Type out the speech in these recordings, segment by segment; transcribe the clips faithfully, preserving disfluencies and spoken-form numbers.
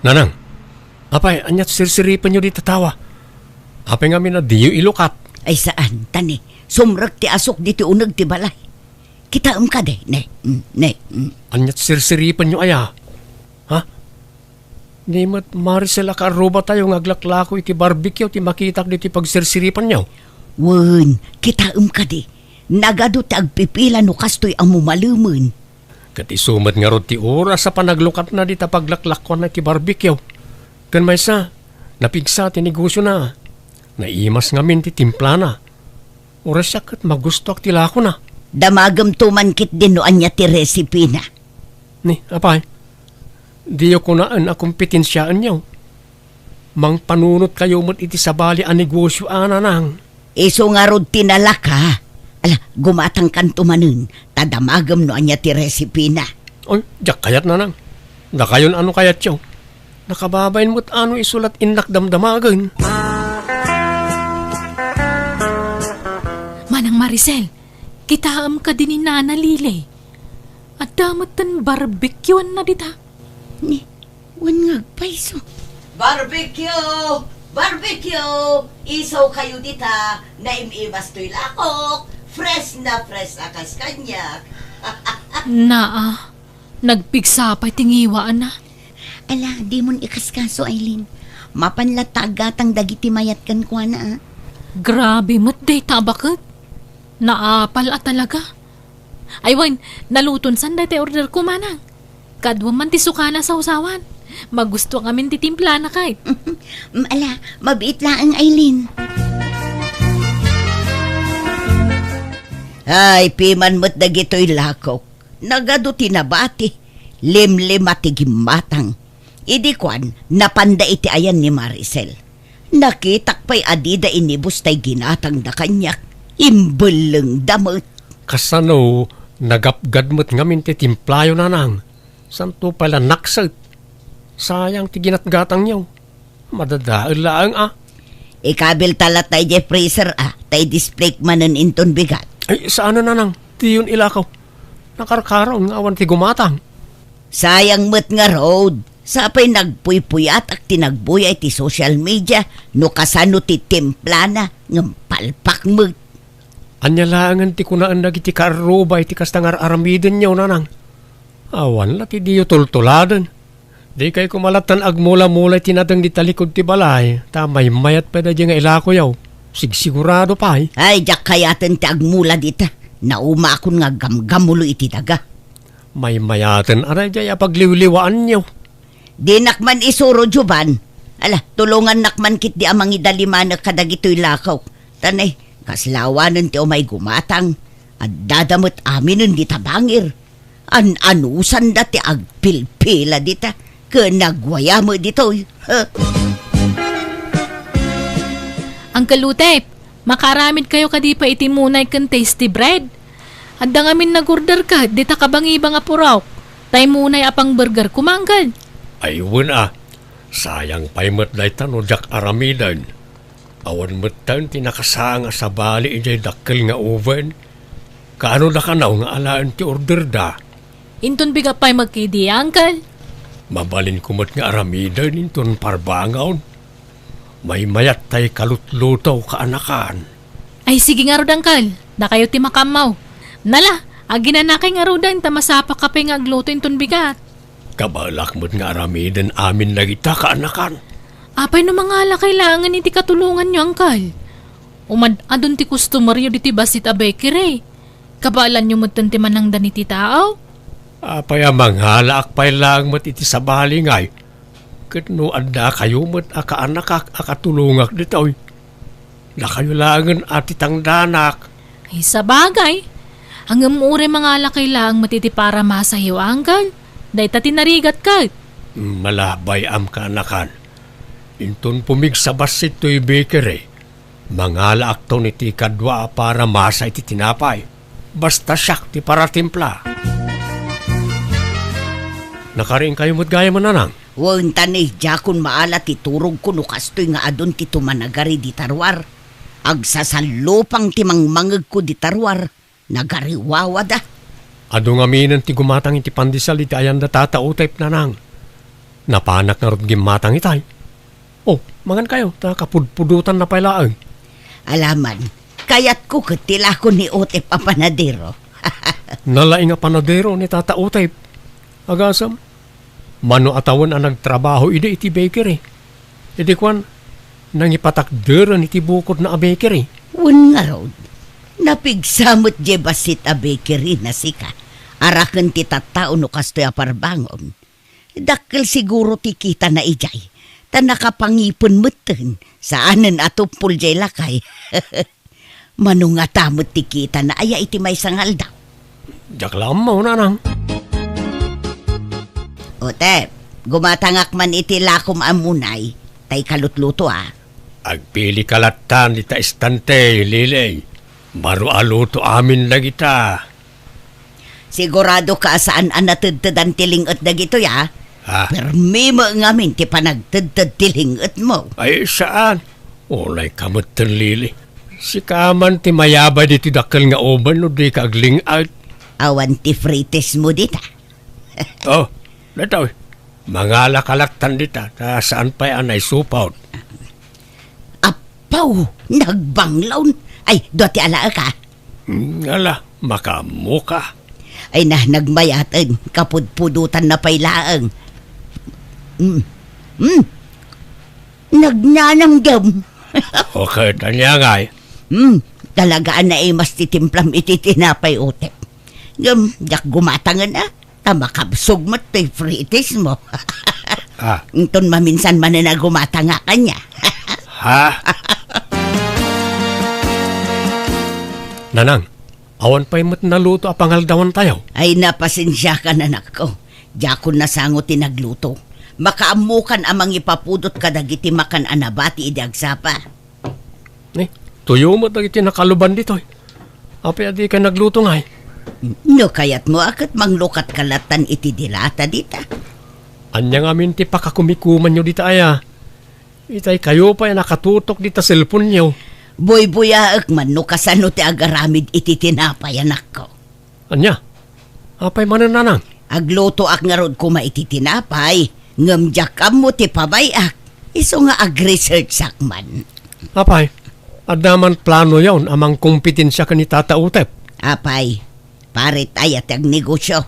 Nanang, apay, aniat sirsiripenyo dita tawa? Apay ngamin a diyo ilukat? Ay saan, ta ni, sumrek ti asuk ditoy uneg ti balay. Kitaem kadi, ne, mm, ne, mm. Aniat sirsiripenyo aya? Ha? Ni met Maricel a kaarrubatayo nga aglaklako iti barbecue ti makitak ditoy pagsirsiripenyo? Wen, kitaem kadi, nagadu ti agpipila no kastoy a mumalemen. Ket isu met ngarud ti oras a panaglukatna dita paglaklakuanna iti barbecue. Ken maysa, napigsa ti negosiona. Naimas ngamin ti timplana. Uray siak ket magustoak ti lakona. Damagemto man ketdin no ania ti resipina. Ni, apay, diyo kunaen a kompetensiaenyo. Mangpanunotkayo met iti sabali a negosio a, Nanang. Isu ngarud ti nalaka. Ala, gumatangkanto manen, ta damagem no ania ti resipina. Oy, diak kayat, Nanang. Dakayon a no kayatyo. Nakababain met a no isu la't innak damdamagen. Manang Maricel, kitaem kadi ni Nana Lily. Adda metten barbecueanna dita. Ni, wen nga agpayso. Barbecue! Barbecue! Isawkayo dita, naim-imas toy lakok, fresh na fresh a kas kaniak. Naa, nagpigsa pay ti ngiwaanna. Ala, dimon ikaskaso, Aileen. Mapan latta aggatang dagiti mayat kenkuana, a. Grabe met dayta a baket. Naapal a talaga. Ay wen, naluton san dayta order ko, Manang. Kaduam man ti sukana a sawsawan. Magusto ngamin ti timplana kay. Mm, ala, mabiit laeng, Aileen. Ay, piman met dagitoy lakok. Nagadu ti nabati. Limlima ti gimmatang. Idi kuan, napanda iti ayan ni Maricel. Nakitak pay a dida inibus tay ginatangda kaniak. Imbellengda met. Kasano, nagapgad met ngamin ti timplayo, Nanang? Santo pay la nakset. Sayang ti ginatgatangyo. Madadael laeng, a. Ikabilta latta idiay freezer, a, ta i-display manen inton bigat. Ay, saan, Nanang. Diyon ilakaw. Nakarkaraon nga awan ti gumatang. Sayang met ngarud. Sapay nagpuypuyatak ti nagbuya iti social media no kasano ti timplana ngem palpak met. Ania laengen ti kunaen dagiti kaarruba iti kasta nga ar-aramidenyo, Nanang? Awan la ti diyo tultuladen. Dikay koma lattan agmula-mula iti nadeng di talikod ti balay, ta maymayat pay daydiay nga ilakoyo. Sigsigurado pay. Ay, diak kayaten ti agmula dita. Naumakon nga aggamgamulo iti daga. Maymayaten a daydiay a pagliwliwaanyo. Dinak man isuro, Jovan. Ala, tulongannak man ketdi a mangidalimanek kadagitoy lakok. Ta ne, kasla awanen ti umay gumatang. Addada met aminen dita bangir. An-anusanda ti agpilpila dita. Ken nagwaya met ditoy. Uncle Utep, makaaramidkayo kadi pay iti munay ken tasty bread? Adda ngamin nag-order ket dita kabangibang a purok. Tay munay a pangburger koma, Uncle. Ay, wen a. Sayang pay met dayta no diak aramiden. Awan metten ti nakasaang a sabali idiay dakkel nga oven. Kaano da kano nga alaen ti orderda? Inton bigat pay met ketdi, Uncle. Mabalinko met nga aramiden inton parbangon. Maymayat tay kalutluto, kaanakan. Ay, sige ngarud, Uncle. Dakayo ti makaammo. Nala, aginanakay ngaruden ta masapaka pay nga agluto inton bigat. Kabaelak met nga aramiden amin dagita, kaanakan. Apay no mangalakay laengen iti katulonganyo, Uncle? Umad-adun ti customeryo ditoy bassit a bakery. Kabaelanyo metten ti manangdan iti tao? Apay a mangalaak pay laeng met iti sabali ngay? Ket no addakayo met a kaanakak a katulongak ditoy, dakayo laengen a ti tangdanak. Ay, sabagay. Ngem uray mangalakay laeng met iti paramasayo, Uncle. Dayta ti narigat ket. Malabay am kaanakan. Inton pumigsa bassit toy bakery, mangalaakton iti kadua a paramasa iti tinapay. Basta siak ti paratimpla. Nakariingkayo met gayam, Nanang? Wen, ta ni, diakon maala ti turogko no kastoy nga adun ti tumanagari dita ruar. Agsasallupang ti mangmangegko dita ruar. Nagariwawada. Adu ngaminen ti gumatang iti pandesal iti ayanda Tata Utep, Nanang. Napanak ngarud gimmatang itay. O, mangankayo, ta kapudpudotanna pay laeng. Alaman, kayatko ket ti lako ni Otep a panadero. Nalaing a panadero ni Tata Otep. Agasem, mano a tawen a nagtrabaho idi iti bakery. Idi kuan, nangipatakderen iti bukodna a bakery. Wen ngarud, napigsa met diay bassit a bakery na sika. Araken ti tattao no kastoy a parbangon. Dakkel siguro ti kitana idiay, ta nakapangipen metten, saanen a tuppol diay lakay. Mano ngata met ti kitana aya iti maysa nga aldaw? Diak la ammo, nanang. Otep, gumatangak man iti lakom a munay, tay kalutluto a. Agpilika lattan dita estante, Lili. Baro a luto amin dagita. Sigurado ka a saan a natedtedan ti ling-et dagitoy, a? Ah. Permi met ngamin ti panagtedted ti ling-etmo. Ay, saan? Unay ka metten, Lili. Sika man ti mayabay ditoy dakkel nga oven no dika agling-et. Awan ti frites mo dita. Oh, datoy. Mangala ka lattan dita, ta saan pay a naisupot. Apaw, nagbanglawn. Ay, dua ti alaek, a. Hmm, ala, makaammo ka. Ay na, nagmayaten, kapudpudotanna pay laeng. Mm. Mm. Nagnananggem. Okay, tanya ngay. Mm, talaga a naimas ti timplam iti tinapay, Otep. Ngem, diak gumatangen, a. Ta makabsog met ti frites mo. Ah. Inton maminsan manen a gumatangak ania. Ha? Nanang, awan pay met naluto a pangaldawantayo? Ay, na, pasensiakan, anakko. Diakon nasango ti nagluto. Makaammokan a mangipapudot kadagiti makan a nabati idi agsapa. Eh, tuyo met dagiti nakaluban ditoy. Apay a dika nagluto ngay? No kayatmo a ket manglukatka lattan iti dilata dita. Ania ngamin ti pakakumikumanyo dita aya? Itay kayo pay a nakatutok dita cellphone-yo. Buybuyaek man no kasano ti agaramid iti tinapay, anakko. Ania? Apay manen, nanang? Aglutoak ngarud koma iti tinapay, ngem diak ammo ti pabay-ak. Isu nga ag-researchak man. Apay, adda man planoyon a mangkompetensia ken ni Tata Utep? Apay, paret aya ti agnegosio.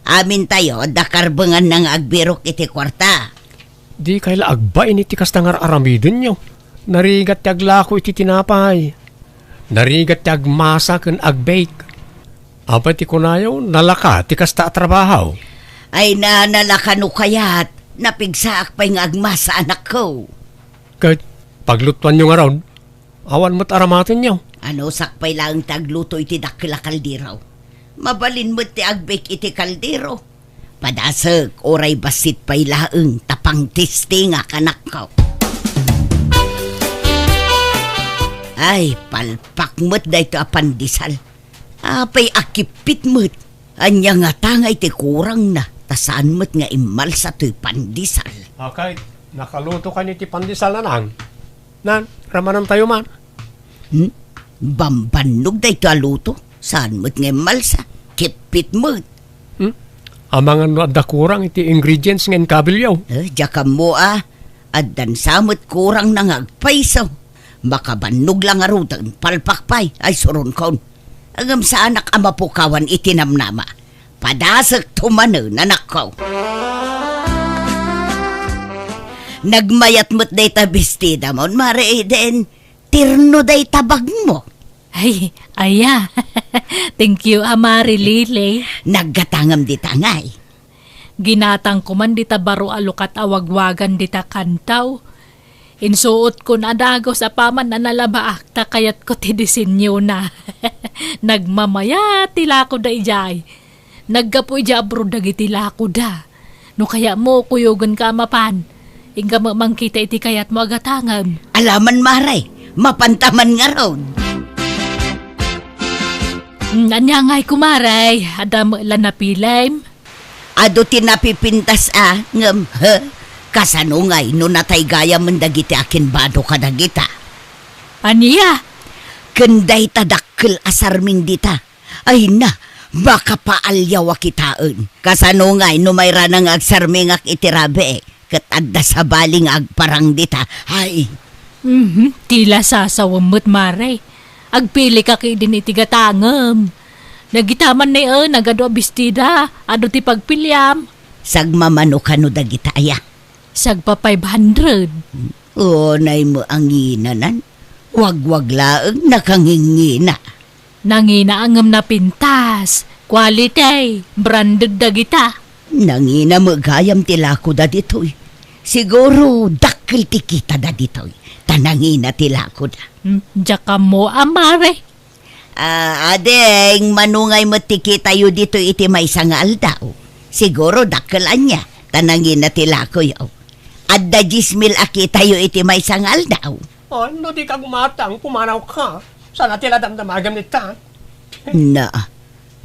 Amintayo, adda karbenganna nga agbirok iti kuarta. Dikay la agbain iti kasta nga ar-aramidenyo. Narigat ti aglako iti tinapay. Narigat ti agmasa ken agbake. Apay ti kunayo, nalaka ti kasta a trabaho? Ay na, nalaka no kayat. Napigsaak pay nga agmasa, anakko. Ket paglutuanyo ngarud, awan met aramatenyo. Anusak pay laeng ti agluto iti dakkel a kaldero. Mabalin met ti agbake iti kaldero. Padasek, uray bassit pay laeng ta pangtestingak, anakko. Ay, palpak met daytoy a pandesal. Apay a kippit met. Ania ngata ngay ti kurangna, ta saan met nga immalsa toy pandesal. Okay, nakaluto kaniyo ti pandesal, nanang? Nan, ramanantayo man. Hmm? Bambannog daytoy a luto. Saan met nga immalsa? Kippit met. Hmm? Amangan no adda kurang iti ingredients nga inkabiliyo. Eh, diak ammo a. Addan sa met kurangna nga agpayso. Makabannog la ngaruden, palpak pay, ay suronkon. Ngem saanak a mapukawan iti namnama. Padasekto manen, anakko. Nagmayat met dayta bestidamon, Mare Eden. Terno dayta bagmo. Ay, aya. Thank you, a, Mare Lily. Naggatangem dita ngay. Ginatangko man dita baro a lukat a wagwagan dita kantaw. Insuotkon a dagus apaman a nalabaak ta kayatko ti disenyona. Nagmamayat ti lakoda idiay. Naggapu idiay abroad dagiti lakoda. No kayatmo, kuyogenka a mapan. Inka met mangkita iti kayatmo a gatangem. Alaman, Mare, mapanta man ngarud. Mm, ania ngay, kumare? Adda met la napilem? Adu ti napipintas a, ngem, he? Kasano ngay no natay gayamen dagiti akinbado kadagita? Ania? Ken dayta dakkel a sarming dita. Ay na, makapaaliaw a kitaen. Kasano ngay no mairana nga agsarmingak iti rabii? ket adda sabali nga agparang dita. Ay, Mhm, ti la sasawem met, Mare. Agpilika ketdin iti gatangem. Dagita man ni, eh, nagadu a bestida, adu ti pagpiliam. Sagmamano kano dagita aya? Sagpa five hundred. Unay met a nginanan. Wagwag laeng nakangingina. Nangina ngem napintas. Quality, branded dagita. Nangina met gayam ti lakoda ditoy. Siguro dakkel ti kitada ditoy, ta nangina ti lakoda. Hmm, diak ammo, a, Mare. Ah, ading, mano ngay met ti kitayo ditoy iti maysa nga aldaw? Siguro dakkel ania, ta nangina ti lakoyo. Adda dies mil a kitayo iti maysa nga aldaw. Oh, no di ka gumatang, pumanaw ka. Sana ti la damdamagam ni ta. Na,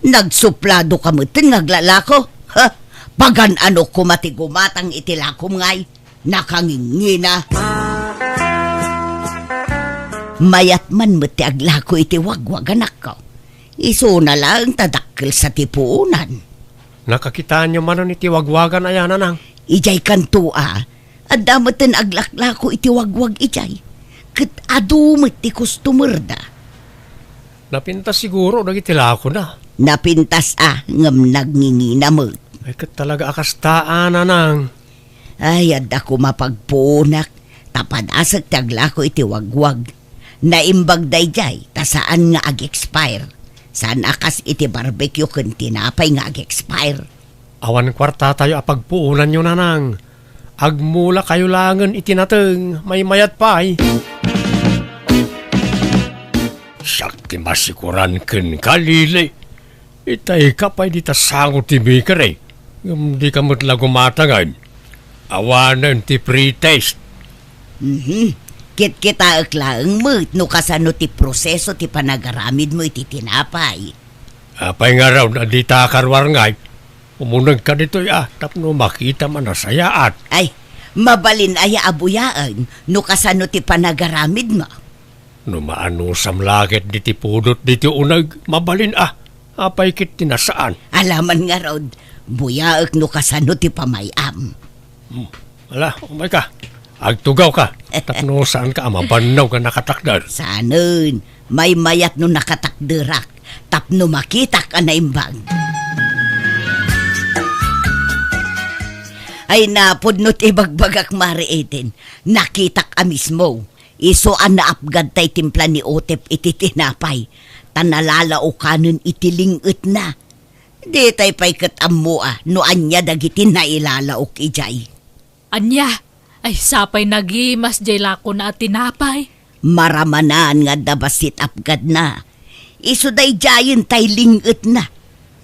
nagsuplado ka metten nga aglalako? Ha? Pagan-ano koma ti gumatang iti lakom ngay? Nakangingina. Mayat man met ti aglako iti wagwag, anakko. Isuna laeng ta dakkel sa ti puonan. Nakakitaenyo manen iti wagwagan aya, nanang? Idiay kanto a, adda metten aglaklako iti wagwag idiay. Ket adu met ti customerda. Napintas siguro dagiti lakona. Napintas a, ngem nagngingina met. Ay, ket talaga a kasta a, nanang. Ay, adda koma pagpuonak, ta padasek ti aglako iti wagwag. Naimbag daydiay, ta saan nga ag-expire. Saan a kas iti barbecue ken tinapay nga ag-expire. Awan kuartatayo a pagpuonanyo, nanang. Agmulakayo laengen iti nateng, maymayat pay. Siak ti masikuran kenka, Lili. Itayka pay dita sango ti bakery. Ngem dika met la gumatangen. Awanen ti pre-taste. Mhm. Kitkitaek laeng met no kasano ti proseso ti panagaramidmo iti tinapay. Apay ngarud a dita karuar ngay? Umunegka ditoy a, tapno makitam a nasayaat. Ay, mabalin aya a buyaen no kasano ti panagaramidmo. No maanusam la ket diti pudot diti uneg, mabalin a. Apay ket ti nasaan? Alaman ngarud, buyaek no kasano ti pamay-am. Hmm. Ala, umayka. Agtugawka. Tapno saanka a mabannog a nakatakder. Saanen, maymayat no nakatakderak, tapno makitak a naimbag. Ay, napudno ti ibagbagak, Mare Eden. Nakitak a mismo. Isu a naapgad tay timpla ni Otep iti tinapay, ta nalalaokanen iti ling-etna. Ditay pay ket ammo a no ania dagiti nailalaok idiay. Ania? Ay, sapay nagimas diay lakona a tinapay. Maramanan nga adda bassit apgadna. Isu daydiayen tay ling-etna.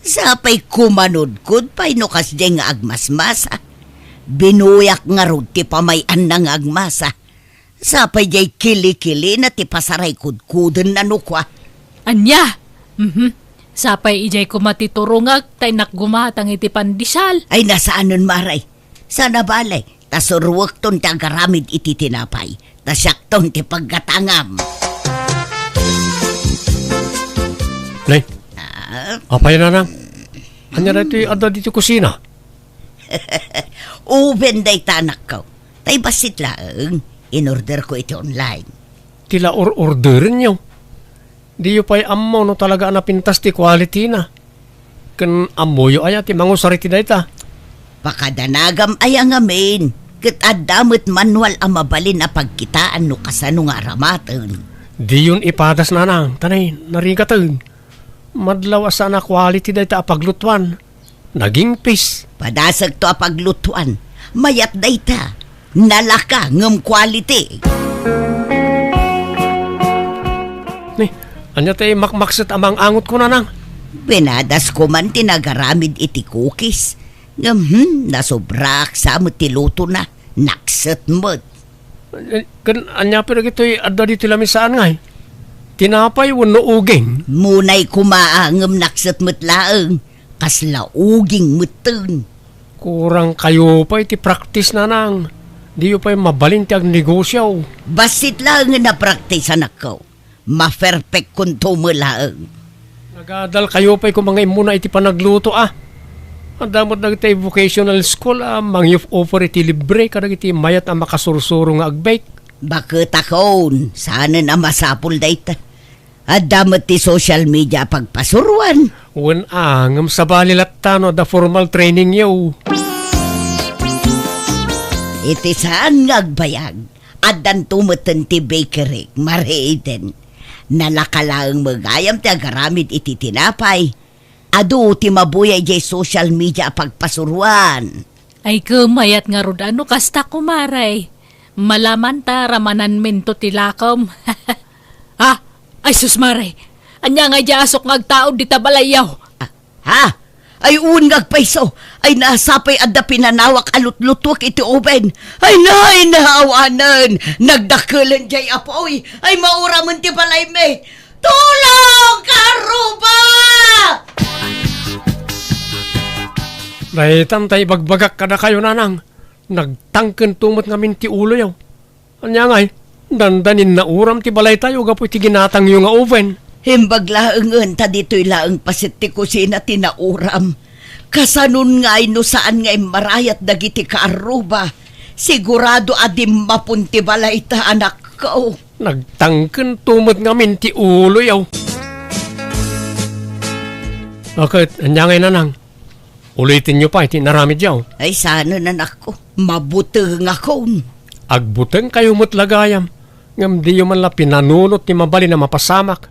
Sapay kumanudkod pay no kasdiay nga agmasmasa. Binuyak ngarud ti pamay-anna nga agmasa. Sapay diay kilikilina ti pasaray kudkudenna no kua. Ania? Mhm. Sapay idiay koma ti turongek ta innak gumatang iti pandesal. Ay, nasaanen, Mare. Saan a bale, ta suruekton ti agaramid iti tinapay, ta siakton ti paggatangam. Nay, Ah, apay, nanang? Ania daytoy adda ditoy kusina? Oven dayta, anakko. Tay bassit laeng, in-orderko iti online. Ti la or-orderenyo? Diyo pay ammo no talaga a napintas ti quality-na. Ken ammoyo aya ti mangusar iti dayta? Pakadanagam aya ngamin, ket adda met manual a mabalin a pagkitaan no kasano nga aramaten. Diyon ipadas, nanang, ta nay, narigaten. Madlaw a saan a quality dayta a paglutuan. Nagingpis. Padasekto a paglutuan. Mayat dayta. Nalaka ngem quality. Ni, ania ti makmakset a mang-angot ko, nanang? Pinadasko man ti nagaramid iti cookies. Ngem, hmm, nasobraak sa met ti lutona. Nakset met. Eh, ken ania pay dagitoy adda ditoy lamisaan ngay? Tinapay wenno uging? Munay koma a, ngem nakset met laeng. Kasla uging metten. Kurang kayo pay ti practice, nanang. Diyo pay mabalin ti agnegosio. Bassit laengen a practice, anakko. Maperpekkonto met laeng. Nagadal kayo pay koma nga immuna iti panagluto, a. Adda met dagiti vocational school a mangi-offer iti libre kadagiti mayat a makasursuro nga ag-bake. Baketakon, saanen a masapul dayta. Adda met ti social media a pagpasuroan. Wen a, ngem sabali latta no adda formal trainingyo. Iti saan nga agbayag, addanto metten ti bakery, Mare Eden. Nalaka laeng met gayam ti agaramid iti tinapay. Adu ti mabuya idiay social media a pagpasuroan. Ay, ket mayat ngarud a no kasta, kumare. Malaman ta ramananminto ti lakom. Ah, ay sus, mare. Ania nga idiay asok nga agtaud dita balayyo? Ah, ha? Ay, wen nga agpayso. Ay, nasapay adda pinanawak a lutlutuek iti oven. Ay, nay, naawanen. Nagdakkelen diay apuy. Ay, mauramen ti balaymi. Tulong, Kaarruba! Daytan tay ibagbagak kadakayo, nanang. Nagtangkento met ngamin ti uloyo. Ania ngay, dandanin nauram ti balaytayo gapu iti ginatangyo nga oven. Imbag laengen ta ditoy laeng paset ti kusina ti nauram. Kasanon ngay no saan nga immarayat dagiti kaarruba? Sigurado a dimmapon ti balayta, anakko. Nagtangkento met ngamin ti uloyo. Ket, ania ngay, nanang? Ulitenyo pay ti inaramidyo. Ay, saanen, anakko. Mabutengakon. Agbutengkayo met la gayam, ngem diyo man la pinanunot ti mabalin a mapasamak.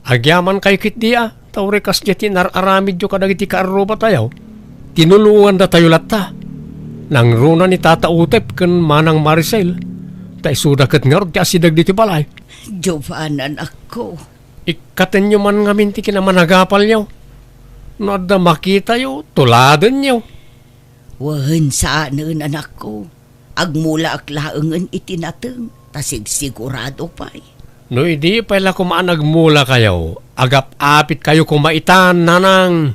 Agyamankay ketdi a, ta uray kasdiay ti inar-aramidyo kadagiti kaarrubatayo, tinulongandatayo latta. Nangruna ni Tata Utep ken Manang Maricel, ta isuda ket ngarud ti asideg ditoy balay. Giovanna, anakko. Ikkatenyo man ngamin ti kinamanagapalyo. No adda makitayo, tuladenyo. Wen, saanen, anakko. Agmulaak laengen iti nateng, ta sigsigurado pay. No idi pay la koma a nagmulakayo, agap-apitkayo koma itan, nanang.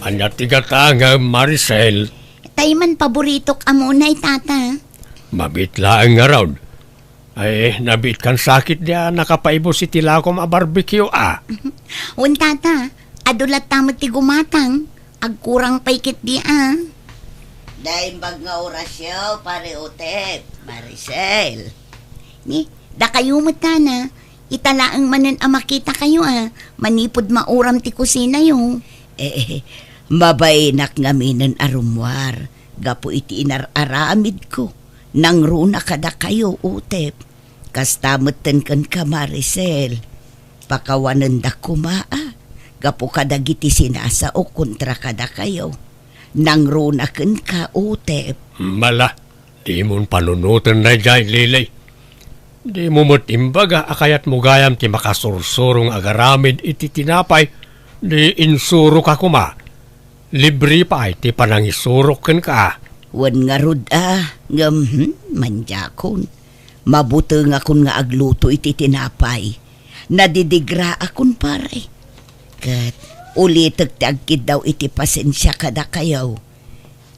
Ania ti gatangem, Maricel? Tay man paboritok a munay, tata. Mabiit laeng ngarud. Ay, nabiitkan sakit di a nakapaibus iti lakom a barbecue, a. Wen, tata, adu latta met ti gumatang. Agkurang pay ketdi a. Naimbag nga orasyo, Pare Utep, Maricel. Ni, dakayo met, tana, ita laeng manen a makitakayo a, manipud mauram ti kusinayo. Eh, mabainak ngaminen a rummuar gapu iti inar-aramidko. Nangruna kadakayo, Utep. Kasta metten kenka, Maricel. Pakawanenda koma a, gapu kadagiti sinasaok kontra kadakayo. Nangruna kenka, Utep. Mala, dimon panunoten daydiay, Lily. Dimo met imbaga a kayatmo gayam ti makasursuro nga agaramid iti tinapay, di insuroka koma. Libre pay ti panangisurok kenka. Wen ngarud a, ngem, hmm, mandiakon. Mabutengakon nga agluto iti tinapay. Nadidigraakon, pare. Ket ulitek ti agkiddaw iti pasensia kadakayo.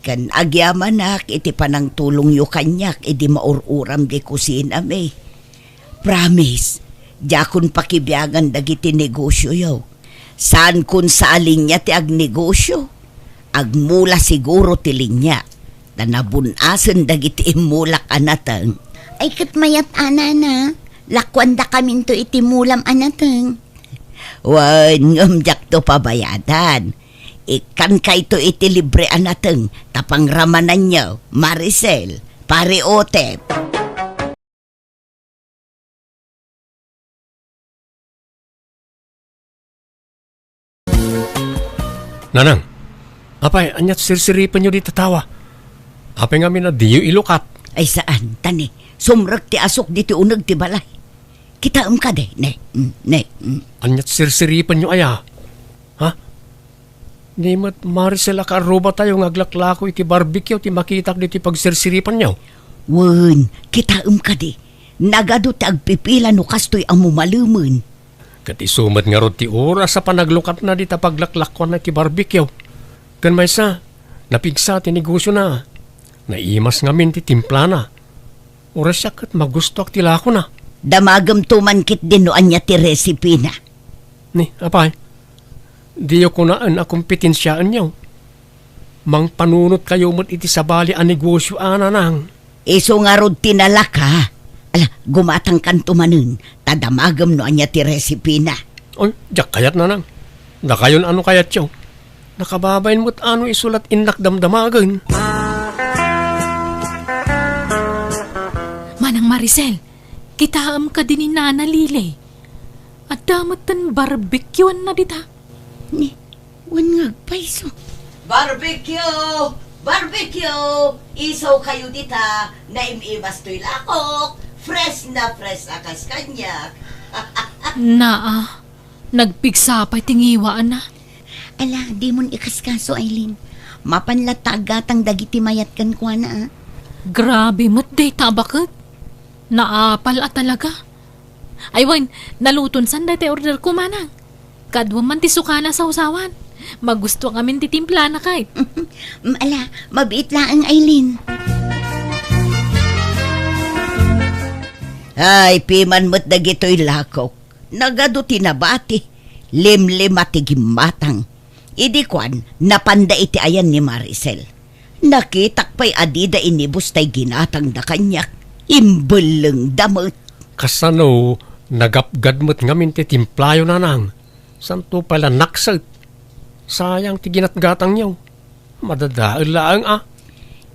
Ken agyamanak iti panangtulongyo kaniak idi maur-uram di kusinami. Promise, diakon pakibiangan dagiti negosioyo. Saankon sa a linia ti agnegosio. Agmula siguro ti linia, ta nabun-asen dagiti immulak a nateng. Ay, ket mayat a, nana, lakuandakaminto iti mulam a nateng. Wen, ngem diakto pabayadan. Ikkankayto iti libre a nateng, ta pangramananyo, Maricel, Pare Utep. Nanang, apay, aniat sirsiripenyo dita tawa? Apay ngamin a diyo ilukat? Ay, saan, ta ni, sumrek ti asok ditoy uneg ti balay. Kitaem kadi, ne, mm, ne, mm. Aniat sirsiripenyo aya? Ha? Ni met Maricel a kaarrubatayo nga aglaklako iti barbecue ti makitak ditoy pagsirsiripanyo. Wen, kitaem kadi, nagadu ti agpipila no kastoy a mumalemen. Ket isu met ngarud ti oras a panaglukatna dita paglaklakuanna iti barbecue. Ken maysa, napigsa ti negosiona. Naimas ngamin ti timplana. Uray siak ket magustoak ti lakona. Damagemto man ketdin no ania ti resipina. Ni, apay? Diyo kunaen a kompetensiaenyo. Mangpanunotkayo met iti sabali a negosio a, Nanang. Isu ngarud ti nalaka. Ala, gumatangkanto manen, ta damagem no ania ti resipina. Oy, diak kayat, Nanang. Dakayon a no kayatyo. Nakababain met a no isu la't innak damdamagen. Manang Maricel, kitaem kadi ni Nana Lily. Adda metten barbecueanna dita. Ni, wen nga agpayso. Barbecue! Barbecue! Isu kayo dita, naim-imas toy lakok, fresh na fresh a kas kaniak. Naa, nagpigsa pay ti ngiwaanna. Ala, dimon ikaskaso, Aileen. Mapan latta aggatang dagiti mayat kenkuana, a. Grabe met dayta a baket. Naapal a talaga. Ay wen, naluton san dayta order ko, Manang. Kaduam man ti sukana sawsawan. Magustuak amin ti timplana kay. Mm, ala, mabiit laeng, Aileen. Ay, piman met dagitoy lakok. Nagadu ti nabati. Limlima ti gimmatang. Idi kuan, napanda iti ayan ni Maricel. Nakitak pay a dida inibus tay ginatangda kaniak. Imbellengda met. Kasano, nagapgad met ngamin ti timplayo, Nanang? Santo pay la nakset. Sayang ti ginatgatangyo. Madadael laeng, a.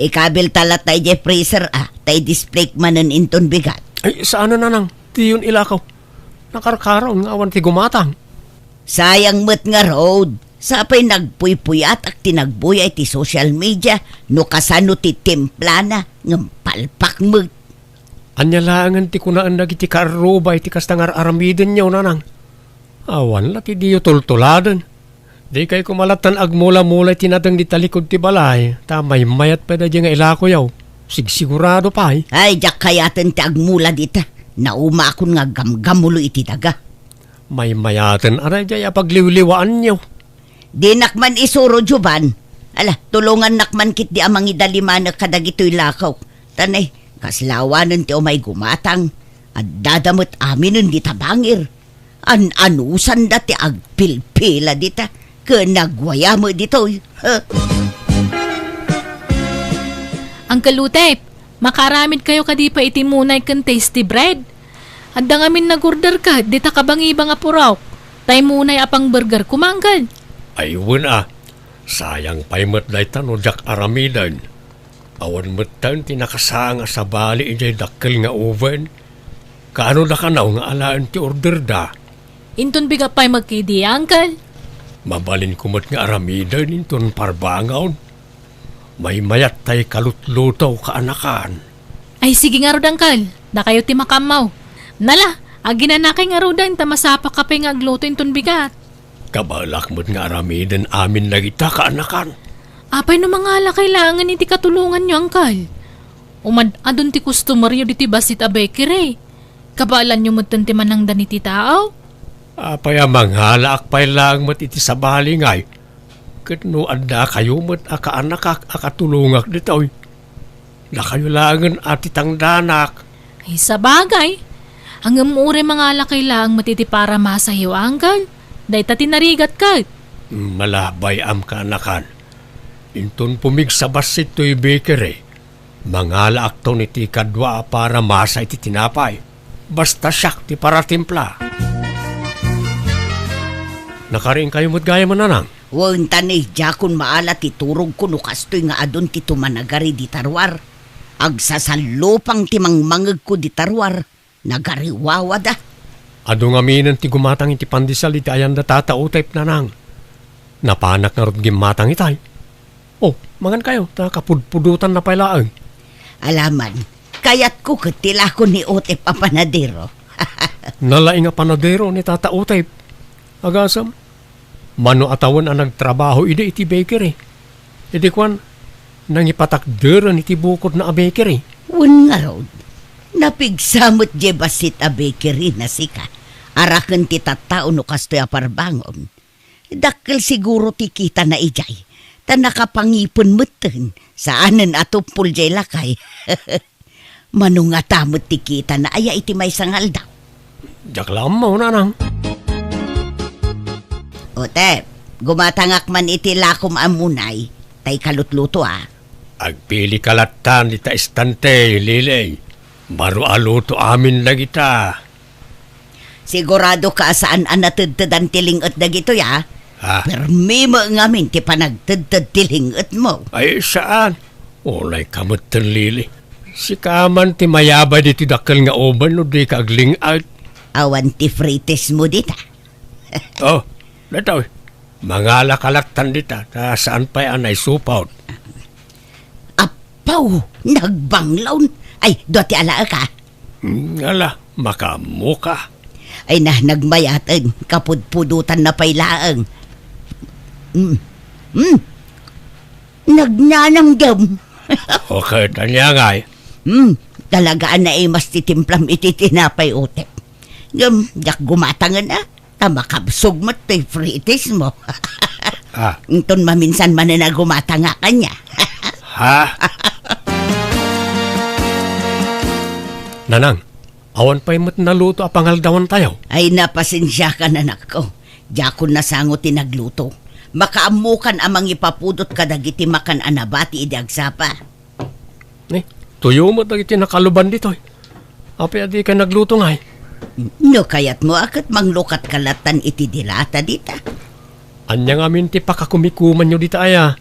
Ikabilta latta idiay freezer, a, ta i-display manen inton bigat. Ay, saan, Nanang. Diyon ilakaw. Nakarkaron nga awan ti gumatang. Sayang met ngarud. Sapay nagpuypuyatak ti nagbuya iti social media no kasano ti timplana ngem palpak met. Ania laengen ti kunaen dagiti kaarruba iti kasta nga ar-aramidenyo, Nanang? Awan la ti diyo tultuladen. Dikay koma lattan agmula-mula iti nateng di talikod ti balay, ta maymayat pay daydiay nga ilakoyo. Sigsigurado pay. Ay, diak kayaten ti agmula dita. Naumaakon nga aggamgammulo iti daga. Maymayaten a daydiay a pagliwliwaanyo. Dinak man isuro, Jovan. Ala, tulongannak man ketdi a mangidalimanek kadagitoy lakok. Ta nay, kasla awanen ti umay gumatang. Addada met aminen dita bangir. An-anusanda ti agpilpila dita, ken nagwaya met ditoy. Uncle Utep, makaaramidkayo kadi pay iti munay ken tasty bread? Adda ngamin nag-order ket dita kabangibang a purok. Tay munay a pang-burger ko, Uncle. Ay, wen a. Sayang pay met dayta no diak aramiden. Awan metten ti nakasaang a sabali idiay dakkel nga oven. Kaano da kanaw nga alaen ti orderda? Inton bigat pay met ketdi, Uncle. Mabalinko met nga aramiden inton parbangon. Maymayat tay kalutluto, kaanakan. Ay, sige ngarud, Uncle. Dakayo ti makaammo. Nala, aginanakay ngaruden ta masapaka pay nga agluto inton bigat. Kabaelak met nga aramiden amin dagita, kaanakan. Apay no mangalakay laengen iti katulonganyo, Uncle? Umad-adun ti customeryo ditoy bassit a bakery. Kabaelanyo metten ti manangdan iti tao? Apay a mangalaak pay laeng met iti sabali ngay? Ket no addakayo met a kaanakak a katulongak ditoy, dakayo laengen a ti tangdanak. Ay, sabagay. Ngem uray mangalakay laeng met iti paramasayo, Uncle. Dayta ti narigat ket. Malabay am kaanakan. Inton pumigsa bassit toy bakery, mangalaakton iti kadua a paramasa iti tinapay. Basta siak ti paratimpla. Nakariingkayo met gayam, Nanang? Wen, ta ni, diakon maala ti turogko no kastoy nga adun ti tumanagari dita ruar. Agsasallupang ti mangmangegko dita ruar. Nagariwawada. Adu ngaminen ti gumatang iti pandesal iti ayanda Tata Utep, Nanang. Napanak ngarud gimmatang itay. O, mangankayo, ta kapudpudotanna pay laeng. Alaman, kayatko ket ti lako ni Utep a panadero. Nalaing a panadero ni Tata Utep. Agasem, mano a tawen a nagtrabaho idi iti bakery. Idi kuan, nangipatakderen iti bukodna a bakery. Wen ngarud, napigsa met diay bassit a bakery na sika. Araken ti tattao no kastoy a parbangon. Dakkel siguro ti kitana idiay, ta nakapangipen metten, saanen a tuppol diay lakay. Mano ngata met ti kitana aya iti maysa nga aldaw? Diak la ammo, Nanang. Utep, Gumatangak man iti lakom a munay, tay kalutluto a. Agpilika lattan ita estante, Lili. Baro a luto amin dagita. Sigurado ka a saan a natedtedan ti ling-et dagitoy, a? Ah. Permi met ngamin ti panagtedted ti ling-etmo. Ay, saan? Unay ka metten, Lili. Sika man ti mayabay ditoy dakkel nga oven no dika agling-et. Awan ti fritismo dita. Oh, datoy. Mangala ka lattan dita, ta saan pay a naisupot. Apaw, nagbanglawn. Ay, dua ti alaek, a. Hmm, ala, makaammo ka. Ay na, nagmayaten, kapudpudotan na pay laeng. Hmm. Hmm. Nagnananggem. Okay, tanya ngay. Hmm, talaga a naimas ti timplam iti tinapay, Utep. Ngem, diak gumatangen, a. Ta makabsog met ti fritismo. Ah. Inton maminsan manen a gumatangak, ania. Ha? Nanang, awan pay met naluto a pangaldawantayo. Ay, na, pasensiakan, anakko. Diakon nasango ti nagluto. Makaammokan a mangipapudot kadagiti makan a nabati idi agsapa. Ni, tuyo met dagiti nakaluban ditoy. Apay a dikay nagluto ngay? No kayatmo a ket manglukatka lattan iti dilata dita. Ania ngamin ti pakakumikumanyo dita aya?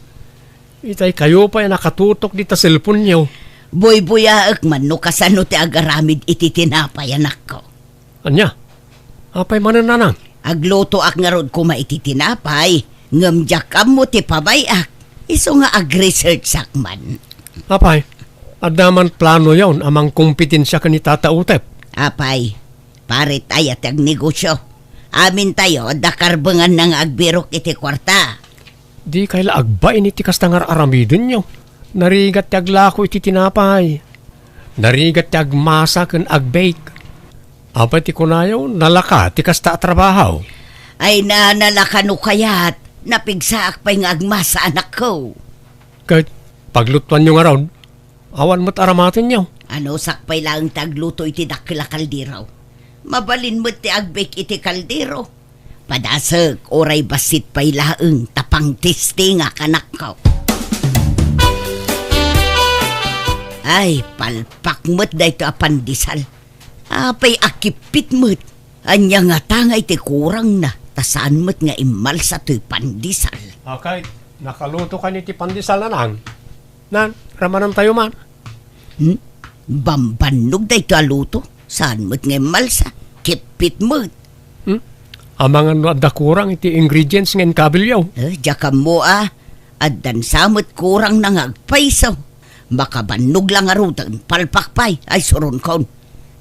Itay kayo pay a nakatutok dita cellphone-yo. Buybuyaek man no kasano ti agaramid iti tinapay, anakko. Ania? Apay manen, nanang? Aglutoak ngarud koma iti tinapay, ngem diak ammo ti pabay-ak. Isu nga ag-researchak man. Apay, adda man planoyon a mangkompetensia ken ni Tata Utep? Apay, parit aya ti agnegosio. Amintayo, adda karbenganna nga agbirok iti kuarta. Dikay la agbain iti kasta nga ar-aramidenyo. Narigat ti aglako iti tinapay. Narigat ti agmasa ken agbake. Apay ti kunayo, nalaka ti kasta a trabaho? Ay na, nalaka no kayat. Napigsaak pay nga agmasa, anakko. Ket paglutuanyo ngarud, awan met aramatenyo. Anusak pay laeng ti agluto iti dakkel a kaldero. Mabalin met ti agbake iti kaldero. Padasek, uray bassit pay laeng ta pangtestingak, anakko. Ay, palpak met daytoy a pandesal. Apay a kippit met. Ania ngata ngay ti kurangna, ta saan met nga immalsa toy pandesal. Okay, nakaluto kaniyo ti pandesal, nanang? Nan, ramanantayo man. Hmm? Bambannog daytoy a luto. Saan met nga immalsa? Kippit met. Hmm? Amangan no adda kurang iti ingredients nga inkabilyo. Eh, diak ammo a. Addan sa met kurangna nga agpayso. Makabannog la ngaruden, palpak pay, ay suronkon.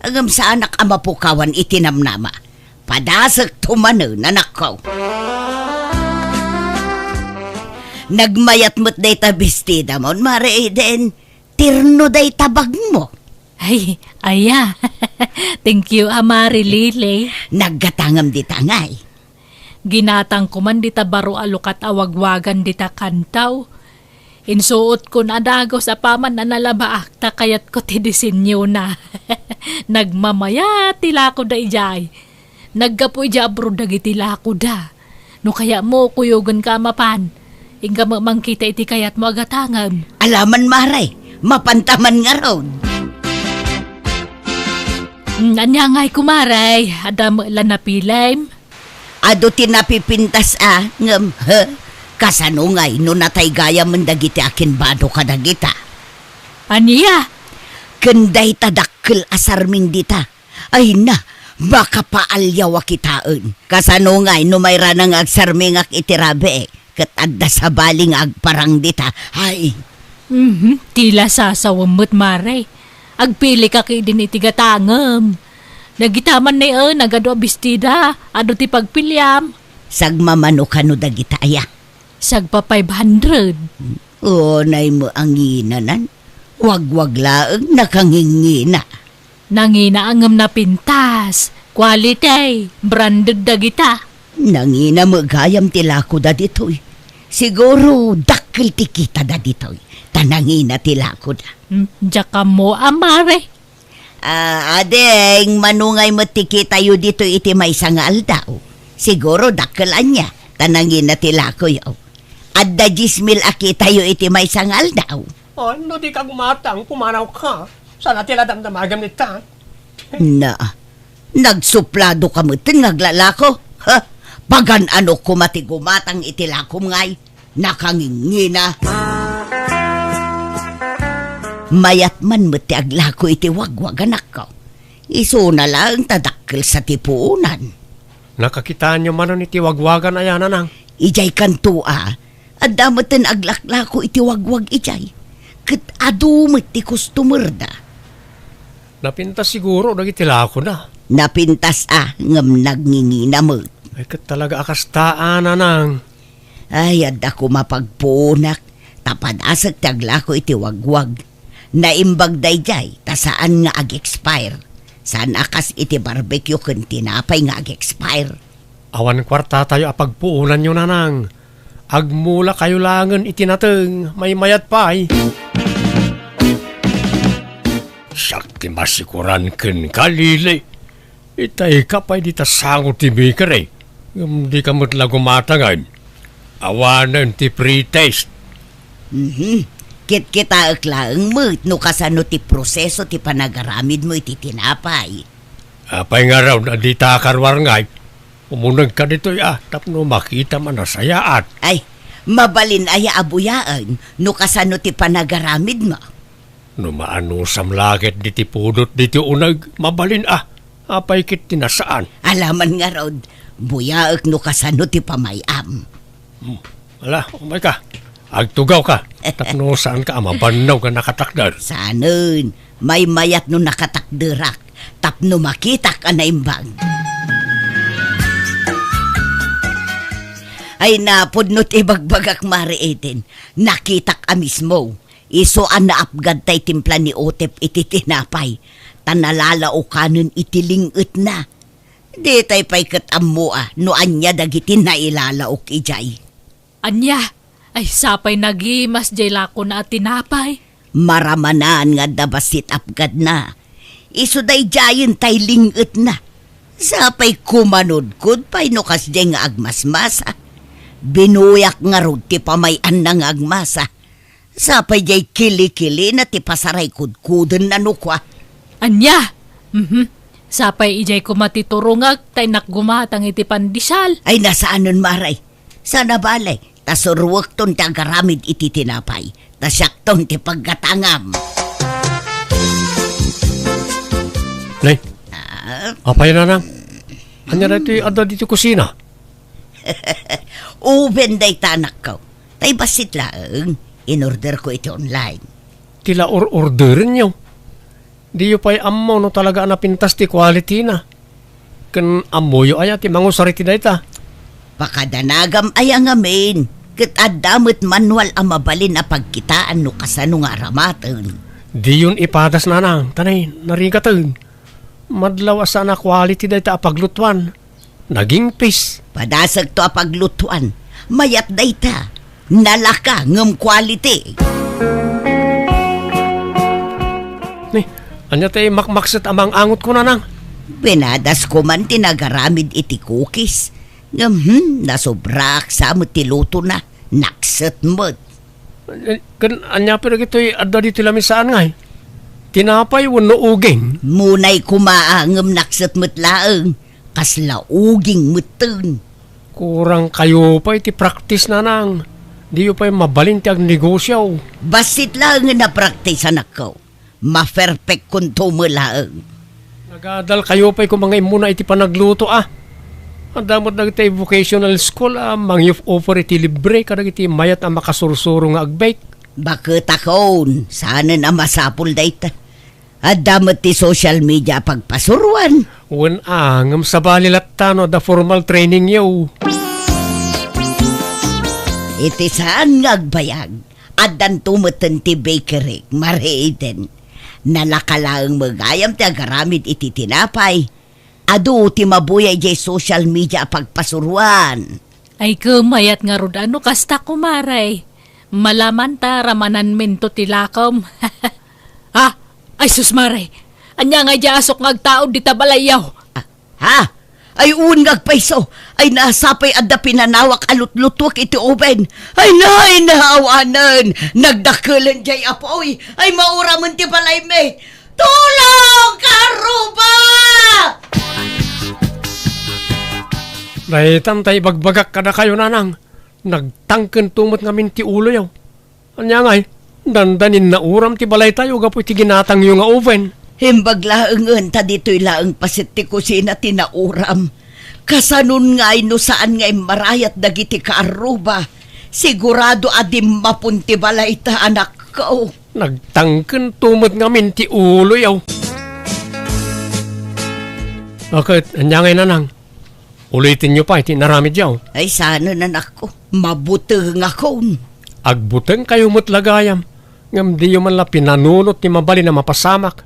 Ngem saanak a mapukawan iti namnama. Padasek to manen, anakko. Nagmayat met dayta bestidamon, Mare Eden. Terno dayta bagmo. Ay, aya. Thank you, a, Mare Lily. Naggatangem dita ngay. Ginatangko man dita baro a lukat a wagwagan dita kantaw. Insuotkon a dagus apaman a nalabaak ta kayatko ti disenyona. Nagmamayat ti lakoda idiay. Naggapu idiay abroad dagiti lakoda. No kayatmo, kuyogenka a mapan. Inka met mangkita iti kayatmo a gatangem. Alaman, Mare. Mapanta man ngarud. Mm, ania ngay, kumare? Adda met la napilem? Adu ti napipintas a, ngem, he? Kasano ngay no natay gayamen dagiti akinbado kadagita? Ania? Ken dayta dakkel a sarming dita. Ay na, makapaalyaw a kitaen. Kasano ngay no mairana nga agsarmingak iti rabii, ket adda sabali nga agparang dita? Ay. Mhm, ti la sasawem met, Mare. Agpilikak idin iti gatangem. Dagita man ni, eh, nagadu a bestida, adu ti pagpiliam. Sagmamano kano dagita aya? Sagpa five hundred. Unay met a nginanan. Wagwag laeng nakangingina. Nangina ngem napintas. Quality, branded dagita. Nangina met gayam ti lakoda ditoy. Siguro, dakkel ti kitada ditoy. Ta nangina ti lakoda. Hmm, diak ammo a, Mare. Ah, ading, mano ngay met ti kitayo ditoy iti maysa nga aldaw? Siguro, dakkel ania. Ta nangina ti lakoyo. Adda dies mil a kitayo iti maysa nga aldaw. Oh, no di ka gumatang, pumanawka. Sana ti la damdamagem ni ta. Na, nagsuplado ka metten nga aglalako. Ha? Pagan-ano koma ti gumatang iti lakom ngay? Nakangingina. Mayat man met ti aglako iti wagwag, anakko. Isuna laeng ta dakkel sa ti puonan. Nakakitaanyo manen iti wagwagan aya, Nanang? Idiay kanto a, adda metten aglaklako iti wagwag idiay. Ket adu met ti customer-da. Napintas siguro dagiti lakona. Napintas a, ngem nagngingina met. Ay, ket talaga a kasta a, Nanang. Ay, adda koma pagpuonak. Ta padasek ti aglako iti wagwag. Naimbag daydiay, ta saan nga ag-expire. Saan a kas iti barbecue ken tinapay nga ag-expire. Awan kuartatayo a pagpuonanyo, Nanang. Agmulakayo laengen iti nateng, maymayat pay. Siak ti masikuran kenka, Lili. Itay ka pay dita sango ti bakery. Ngem di ka met la gumatangen. Awanen ti pretest. Mhm. Kitkitaek laeng met no kasano ti proseso ti panagaramidmo iti tinapay. Apay ngarud a dita karuarngay? Umunegka ditoy a, tapno makitam a nasayaat. Ay, mabalin aya a buyaen no kasano ti panagaramidmo? No maanusam la ket diti pudot diti uneg, mabalin a. Apay ket ti nasaan? Alaman ngarud, buyaek no kasano ti pamay-am. Hmm. Ala, umayka. Agtugawka. Tapno saanka a mabannog a nakatakder. Saanen, maymayat no nakatakderak. Tapno makitak a naimbag. Ay, napudno ti ibagbagak, Mare Eden. Nakitak a mismo. Isu a naapgad tay timpla ni Otep iti tinapay, ta nalalaokanen iti ling-etna. Ditay pay ket ammo a no ania dagiti nailalaok idiay. Ania? Ay, sapay nagimas diay lakona a tinapay. Maramanan nga adda bassit apgadna. Isu daydiayen tay ling-etna. Sapay kumanudkod pay no kasdiay nga agmasmasa. Binuyak ngarud ti pamay-anna nga agmasa. Sapay diay kili-kilina ti pasaray kudkudenna no kua. Ania? Mhm. Sapay idiay koma ti turongek ta innak gumatang iti pandesal. Ay, nasaanen, Mare. Saan a bale, ta suruekton ti agaramid iti tinapay, ta siakton ti paggatangam. Nay, Ah? Apay, Nanang? Ania daytoy adda ditoy kusina? Oven dayta, anakko. Tay bassit laeng, inorderko iti online. Ti la or-orderenyo? Diyo pay ammo no talaga a napintas ti quality-na. Ken ammoyo aya ti mangusar iti dayta? Pakadanagam aya ngamin, ket adda met manual a mabalin a pagkitaan no kasano nga aramaten. Diyon ipadas, Nanang, ta nay, narigaten. Madlaw a saan a quality dayta a paglutuan. Nagingpis. Padasekto a paglutuan. Mayat dayta. Nalaka ngem quality. Ni, ania ti makmakset a mang-angotko, Nanang? Pinadasko man ti nagaramid iti cookies. Ngem, hmm, nasobraak sa met ti lutona. Nakset met. Eh, ken ania pay dagitoy adda ditoy lamisaan ngay? Tinapay wenno uging? Munay koma a ngem nakset met laeng. Kasla uging metten. Kurang kayo pay ti practice, Nanang. Diyo pay mabalin ti agnegosio. Bassit laengen a practice, anakko. Maperfectkonto met laeng. Nagadal kayo pay koma nga immuna iti panagluto, a. Adda met dagiti vocational school a mangi-offer iti libre kadagiti mayat a makasursuro nga ag-bake. Baketakon, saanen a masapul dayta. Adda met ti social media a pagpasuroan. Wen a, ngem sabali latta no adda formal trainingyo. Iti saan nga agbayag, addanto metten ti bakery, Mare Eden. Nalaka laeng met gayam ti agaramid iti tinapay. Adu ti mabuya idiay social media a pagpasuroan. Ay, ket mayat ngarud a no kasta, kumare. Malaman ta ramananminto ti lakom. Ha? Ay, sus, mare. Ania nga idiay asok nga agtaud dita balayyo? Ah, ha? Ay, wen nga agpayso. Ay, nasapay adda pinanawak a lutlutuek iti oven. Ay, nay, naawanen. Nagdakkelen jay apoy. Ay, mauramen ti balaymi. Tulong, kaarruba! Daytan tay ibagbagak kadakayo, nanang. Nagtangkento met ngamin ti uloyo. Ania ngay, dandanin nauram ti balaytayo gapu iti ginatangyo nga oven. Imbag laengen ta ditoy laeng paset ti kusina ti nauram. Kasanon ngay no saan nga immarayat dagiti kaarruba? Sigurado a dimmapon ti balayta, anakko. Nagtangkento met ngamin ti uloyo. Ket, ania ngay, nanang? Ulitenyo pay ti inaramidyo. Ay, saanen, anakko. Mabutengakon. Agbutengkayo met la gayam, ngem diyo man la pinanunot ti mabalin a mapasamak.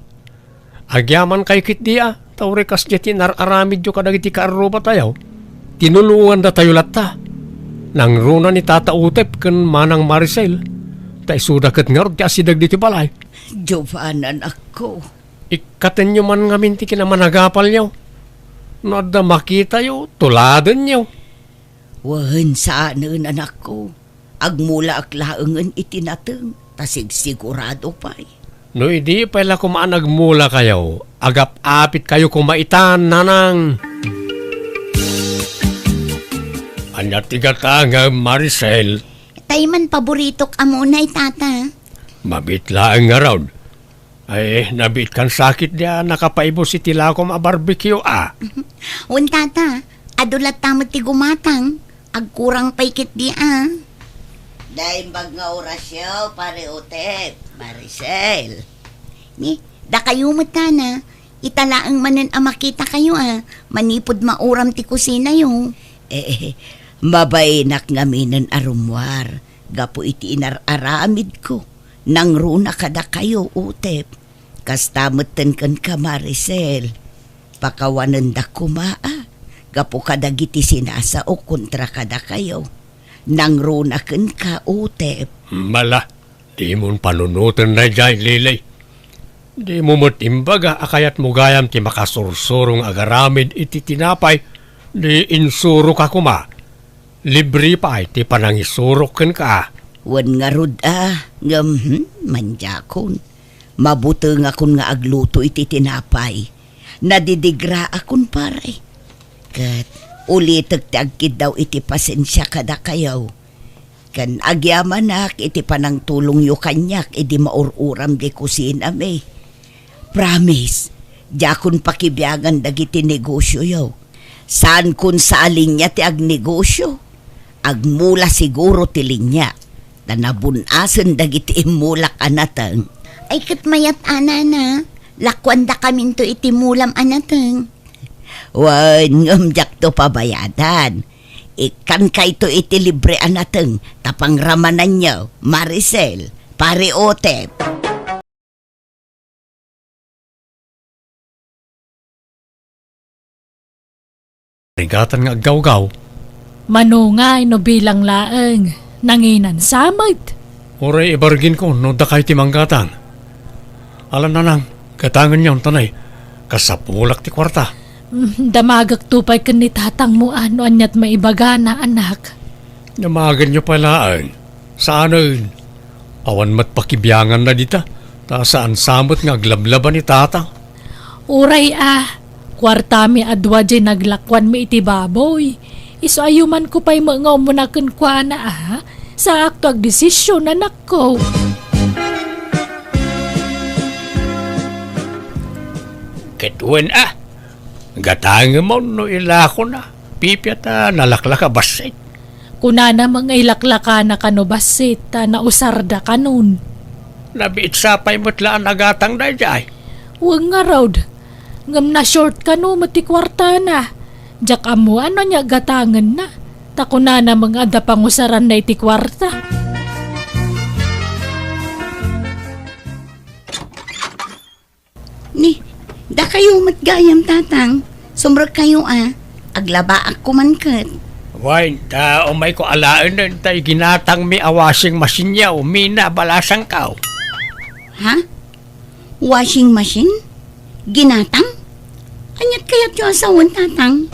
Agyamankay ketdi a, ta uray kasdiay ti inar-aramidyo kadagiti kaarrubatayo. Tinulongandatayo latta. Nangruna ni Tata Utep ken Manang Maricel, ta isuda ket ngarud ti asideg ditoy balay. Jovan, anakko. Ikkatenyo man ngamin ti kinamanagapalyo. No adda makitayo, tuladenyo. Wen, saanen, anakko. Agmulaak laengen iti nateng, ta sigsigurado pay. No idi pay la koma a nagmulakayo, agap-apitkayo koma itan, nanang. Ania ti gatangem, Maricel? Tay man paboritok a munay, tata. Mabiit laeng ngarud. Ay, nabiitkan sakit di a nakapaibus iti lakom a barbecue, a. Wen, tata, adu latta met ti gumatang. Agkurang pay ketdi a. Naimbag nga orasyo, Pare Utep, Maricel. Ni, dakayo met, tana, ita laeng manen a makitakayo a, manipud mauram ti kusinayo. Eh, mabainak ngaminen a rummuar gapu iti inar-aramidko. Nangruna kadakayo, Utep. Kasta metten kenka, Maricel. Pakawanendak koma a gapu kadagiti sinasaok kontra kadakayo. Nangruna kenka, Utep. Mala, dimon panunoten daydiay, Lily. Dimo met imbaga a kayatmo gayam ti makasursuro nga agaramid iti tinapay, di insuroka koma. Libre pay ti panangisurok kenka. Wen ngarud a, ngem, hmm, mandiakon. Mabutengakon nga agluto iti tinapay. Nadidigraakon, pare. Ket ulitek ti agkiddaw iti pasensia kadakayo. Ken agyamanak iti panangtulongyo kaniak idi maur-uram di kusinami. Promise, diakon pakibiangan dagiti negosioyo. Saankon sa a linia ti agnegosio. Agmula siguro ti linia, ta nabun-asen dagiti immulak a nateng. Ay, ket mayat a, nana, lakuandakaminto iti mulam a nateng. Wen, ngem diakto pabayadan. Ikkankayto iti libre a nateng, ta pangramananyo, Maricel, Pare Otep. Rigatan nga aggawgaw. Mano ngay no bilang laeng, nanginansa met. Uray ibarginko no dakay ti manggatang. Ala, nanang, gatangenyon, tanay, kasapulak ti kuarta. Mm, damagekto pay ken ni tatangmo a no aniat maibagana, anak. Damagenyo pay laeng. Saanen. Awan met pakibianganna dita, ta saan sa met nga aglablaba ni tatang. Uray a, kuartami a dua diay naglakuanmi iti baboy. Isu a yumanko pay met nga umuna kenkuana a, saakto agdesisyon, anakko. Ket wen a, gatangem no ilakona, pipia ta nalaklaka bassit. Kunana met nga ilaklakana kano bassit ta nausarda kanon. Nabiit sa pay met la a nagatang daydiay. Wen ngarud, ngem na-short kano met ti kuartana. Diak ammo a no ania gatangenna, ta kunana met nga adda pangusaranna iti kuarta. Ni, dakayo met gayam, tatang. Sumrekkayo a. Aglabaak koman ket. Wen, ta umayko alaenen ta iginatangmi a washing machine-yo, Mina, balasangko. Ha? Washing machine? Ginatang? Aniat kayatyo a sawen, tatang?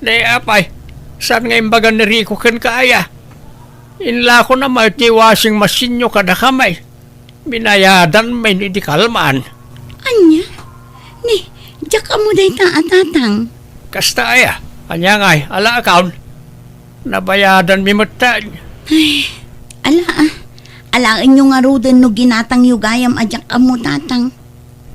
Ni apay, saan nga imbaga ni Rico kenka aya? Inlakona met ti washing machine-yo kadakami. Binayadan met idi kalman. Ania? Ni, diak ammo dayta a tatang. Kasta aya? Ania ngay, ala a kaon? Nabayadanmi met ta. Ay, ala a. Alaenyo ngaruden no ginatangyo gayam a diak ammo tatang.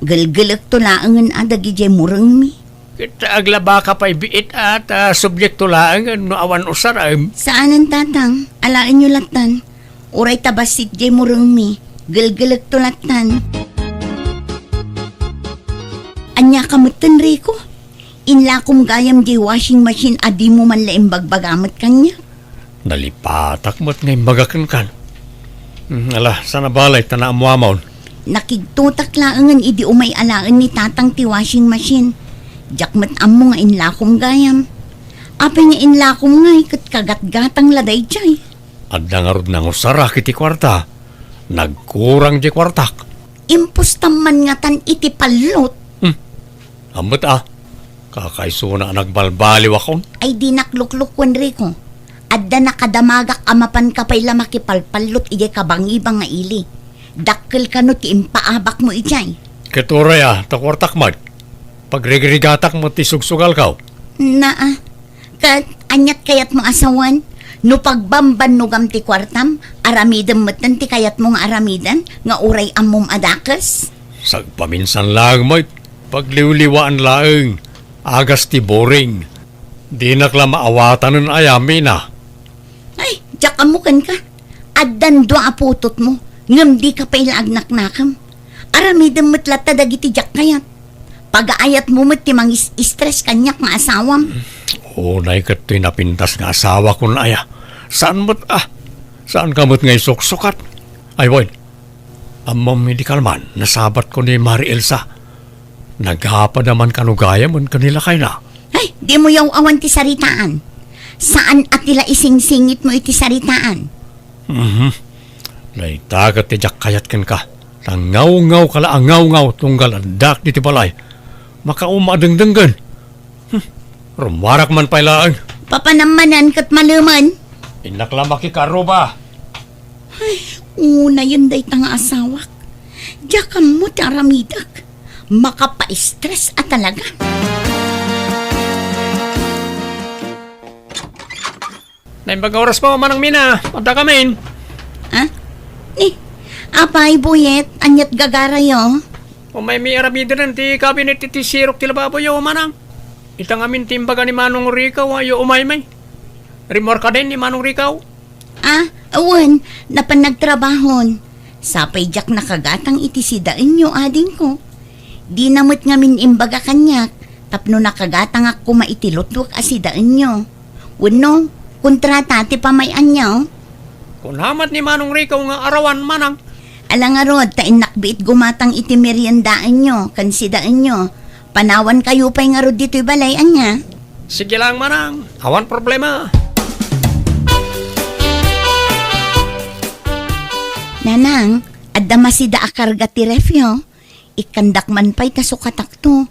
Gelgelekto laengen a dagidiay murengmi. Ket aglabaka pay biit a ta subjekto laengen no awan usarem. Saanen, tatang. Alaenyo lattan. Uray ta bassit diay murengmi. Gelgelekto lattan. Ania ka metten, Rico? Inlakom gayam diay washing machine a dimo man la imbagbaga met kaniak. Nalipatak met nga imbaga kenkan. Hmm, ala, saan a balay ta naammoamon. Nakigtotak laengen idi umay alaen ni tatang ti washing machine. Diak met ammo nga inlakom gayam. Apay nga inlakom ngay ket kagatgatang la daydiay? Adda ngarud nangusara iti kuarta. Nagkurang diay kuartak. Impostam man ngatan iti pallot. Hmm. Ammet a. Kakaisuna a nagbalbaliwakon. Ay, dinak luklukuen, Rico. Adda nakadamagak a mapanka pay la makipalpallot idiay kabangibang nga ili. Dakkel kano ti impaabakmo idiay. Ket uray a, ta kuartak met. Pagrigrigatak met ti sugsugalko. Naa. Ket aniat kayatmo a sawen? No pagbambannogam ti kuartam, aramidem metten ti kayatmo nga aramiden nga uray ammom a dakes? Sagpaminsan laeng met, pagliwliwaan laeng, agas ti boring. Dinak la maawatanen aya, Mina. Ay, diak ammo kenka. Addan dua a putotmo, ngem dika pay la agnaknakem. Aramidem met latta dagiti diak kayat. Pagaayatmo met ti mangis-stress kaniak nga asawam. Unay ket toy napintas nga asawakon aya. Saan met a? Saanka met nga isuksukat? Ay, wen. Ammom idi kalman, nasabatko ni Mari Elsa. Naghapada man kano gayam ken ni lakayna. Ay, dimo yaw-awan ti saritaan. Saan a ti la isingsingitmo iti saritaan. Mhm. Dayta ket ti diak kayat kenka. Ta ngawngaw ka la a ngawngaw tunggal addak diti balay. Makauma a dengdenggen. Hmm. Rummuarak man pay laeng. Papanam manen ket malemen. Innak la makikaruba. Ay, unayen dayta nga asawak. Diak ammo ti aramidek. Makapa-stress a talaga. Naimbag nga oras po, Manang Mina. Adda kamin. Ha? Ni, apay, Buyet, aniat gagarayo? Umaymi aramiden ti kabinet iti sirok ti lababoyo, Manang. Ita ngamin ti imbaga ni Manong Rico, ayo umaymi. Rimmuarkaden ni Manong Rico. Ah, wen, napan nagtrabahon. Sapay diak nakagatang iti sidaenyo, adingko. Dina met ngamin imbaga kaniak, tapno nakagatangak koma iti lutwek a sidaenyo. Wenno, kontrata ti pamay-anyo? Kuna met ni Manong Rico nga arawan, Manang. Ala ngarud, ta innak biit gumatang iti meriendaenyo, ken sidaenyo. Panawankayo pay ngarud ditoy balay, ania? Sige lang, Manang. Awan problema. Nanang, adda masida a karga ti refyo. Ikkandak man pay ta sukatakto.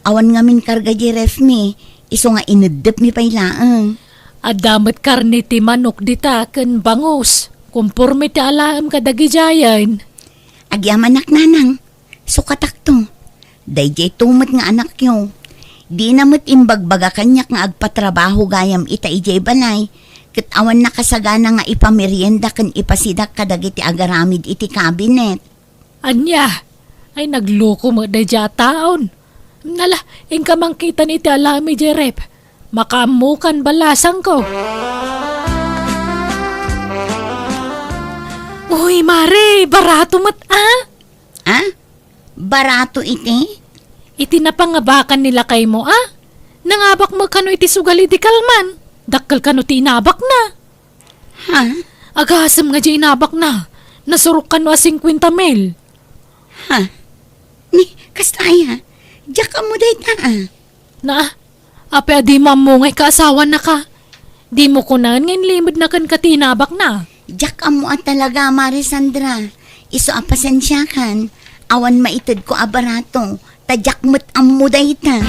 Awan ngamin karga di refmi, isu nga ineddepmi pay laeng. Adda met karne ti manok dita ken bangus. Komporme ti alaem kadagidiayen. Agyamanak, Nanang. Sukatakto. Daydiay to met nga anakyo. Dina met imbagbaga kaniak nga agpatrabaho gayam ita idiay balay, ket awan nakasagana nga ipamerienda ken ipasidak kadagiti agaramid iti kabinet. Ania? Ay, nagluko met daydiay a taon. Nala, inka mangkitan iti alaem idiay ref. Makaammokan balasangko. Uy, Mare, barato met, a? A? Barato iti? Iti napangabakan ni lakaymo, a? Nangabak met kano iti sugal idi kalman. Dakkel kano ti inabakna. Ha? Agasem nga di inabakna. Nasurok kano a singkwenta mil. Ha? Ni, kasta aya? Diak ammo dayta, a? Na, apay a dimo ammo nga ikaasawanaka? Dimo kunaen nga inlimedna kenka ti inabakna? Diak ammo a talaga, Mare Sandra. Isu a pasensiakan, awan maitedko a barato, ta diak met ammo dayta.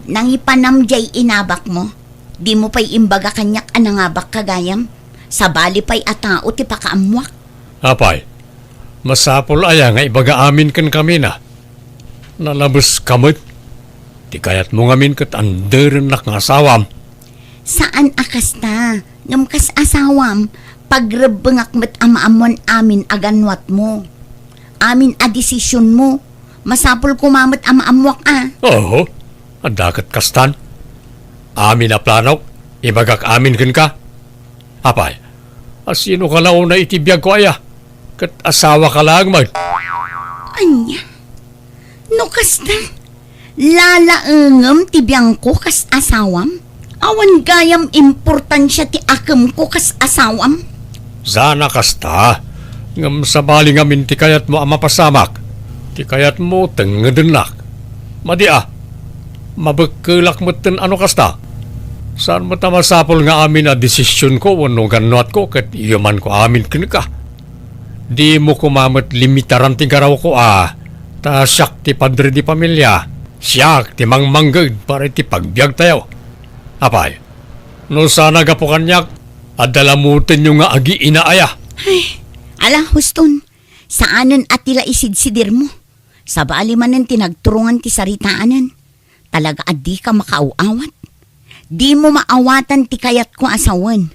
Nangipanam diay inabakmo? Dimo pay imbaga kaniak a nangabakka gayam? Sabali pay a tao ti pakaammuak. Apay, masapul aya nga ibaga amin kenkamina? Nalabeska met. Ti kayatmo ngamin ket anderennak nga asawam. Saan a kasta, ngem kas asawam, pagrebbengak met a maammoan amin a gannuatmo. Amin a desisionmo. Masapul koma met a maammoak a. Oho, adda ket kastan. Amin a planok, ibagak amin kenka. Apay, asinoka la unay iti biagko aya? Ket asawaka laeng met. Ania? No kasta, lalaengem ti biangko kas asawam? Awan gayam importansia ti akemko kas asawam? Saan a kasta, ngem sabali ngamin ti kayatmo a mapasamak, ti kayatmo tengedennak. Madi a, mabekkelak metten a no kasta. Saan met a masapul nga amin a desisionko wenno gannuatko ket iyumanko amin kenka. Dimo koma met limitaran ti garawko a, ta siak ti padre di pamilia, siak ti mangmangged para iti pagbiagtayo. Apay, no saan a gapu kaniak, adda la mutenyo nga agiina aya. Ay, ala, huston, saanen a ti la isidsidirmo. Sabali manen ti nagturungan ti saritaanen. Talaga a dika makaaw-awat. Dimo maawatan ti kayatko a sawen.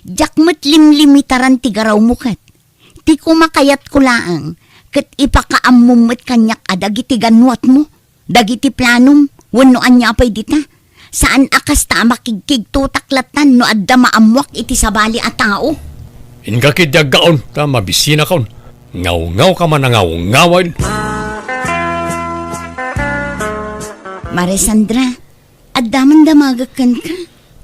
Diak met limlimitaran ti garawmo ket. Ti kumakayatko laeng, ket ipakaammom met kaniak a dagiti gannuatmo, dagiti planom, wenno ania pay dita. Saan a kasta a makigkigtotak lattan no adda maammoak iti sabali a tao. Inka ketdi aggaon, ta mabisinakon. Ngawngaw ka man a ngawngawen. Mare Sandra, adda man damagek kenka.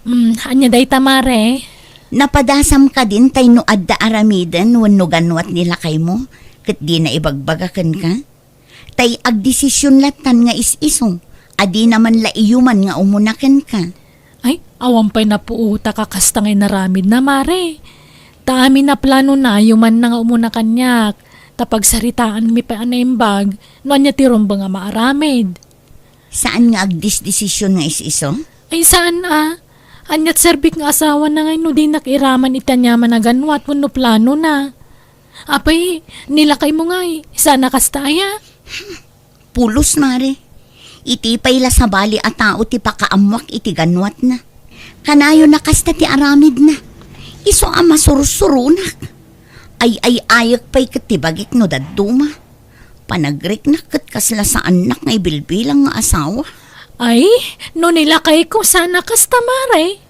Mm, ania dayta, mare? Napadasam kadin tay no adda aramiden wenno gannuat ni lakaymo, ket dina ibagbaga kenka? Tay agdesision lattan nga is-iso, a dina man la iyuman nga umuna kenka. Ay, awan pay napuotak a kasta nga inaramidna, mare. Ta amin a planona, iyumanna nga umuna kaniak, ta pagsaritaanmi pay a naimbag no ania ti rumbeng a maaramid. Saan nga agdesdesision nga is-iso? Ay, saan a. Aniat serbik nga asawana ngay no dinak iraman iti aniaman a gannuat wenno planona. Apay, ni lakaymo ngay, saan a kasta aya? Pulos, mare. Iti pay la sabali a tao ti pakaammoak iti gannuatna. Kanayon a kasta ti aramidna. Isu a masursuronak. Ay-ay-ayek pay ket ti bagik no dadduma. Panagriknak ket kasla saannak nga ibilbilang nga asawa. Ay, no ni lakayko saan a kasta, mare.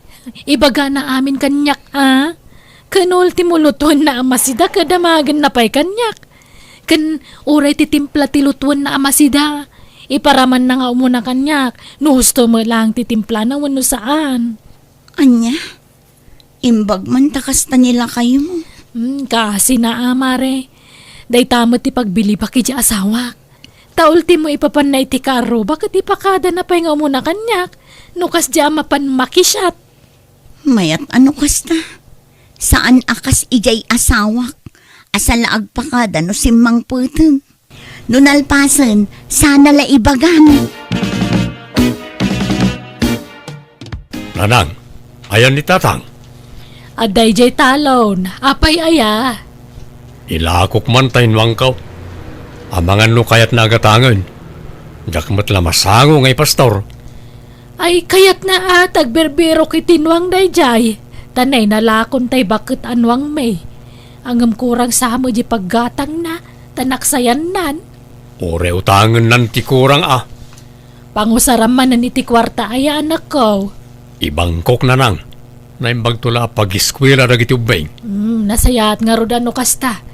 Ibagana amin kaniak a. Ken ultimo lutuenna a masida ket damagenna pay kaniak. Ken uray ti timpla ti lutuenna a masida, iparamanna nga umuna kaniak no husto met laeng ti timplana wenno saan. Ania? Imbag man ta kasta ni lakaymo. Hmm, kaasina a, mare. Dayta met ti pagbilibak idiay asawak. Ta ultimo ipapanna iti kaarruba ket ipakadana pay nga umuna kaniak no kasdiay a mapan makisiat. Mayat a no kasta. Saan a kas idiay asawak a saan la agpakada no simmangpeten. No nalpasen, saan a la ibagam. Nanang, ayan ni Tatang? Adda idiay talon. Apay aya? Ilakok man ta innuangko. Amangan no kayatna a gatangen. Diak met la masango nga ipastor. Ay, kayatna a ta agbirbirok iti nuang daydiay. Ta nainalakon tay baket a nuangmi. Ngem kurang sa met diay paggatangna, ta naksayannan. Uray utangennan ti kurang a. Pangusaram manen iti kuarta aya, anakko. Ibangkok, Nanang. Naimbagto la a pagiskuela dagiti ubbing. Hmm, nasayaat ngarud a no kasta.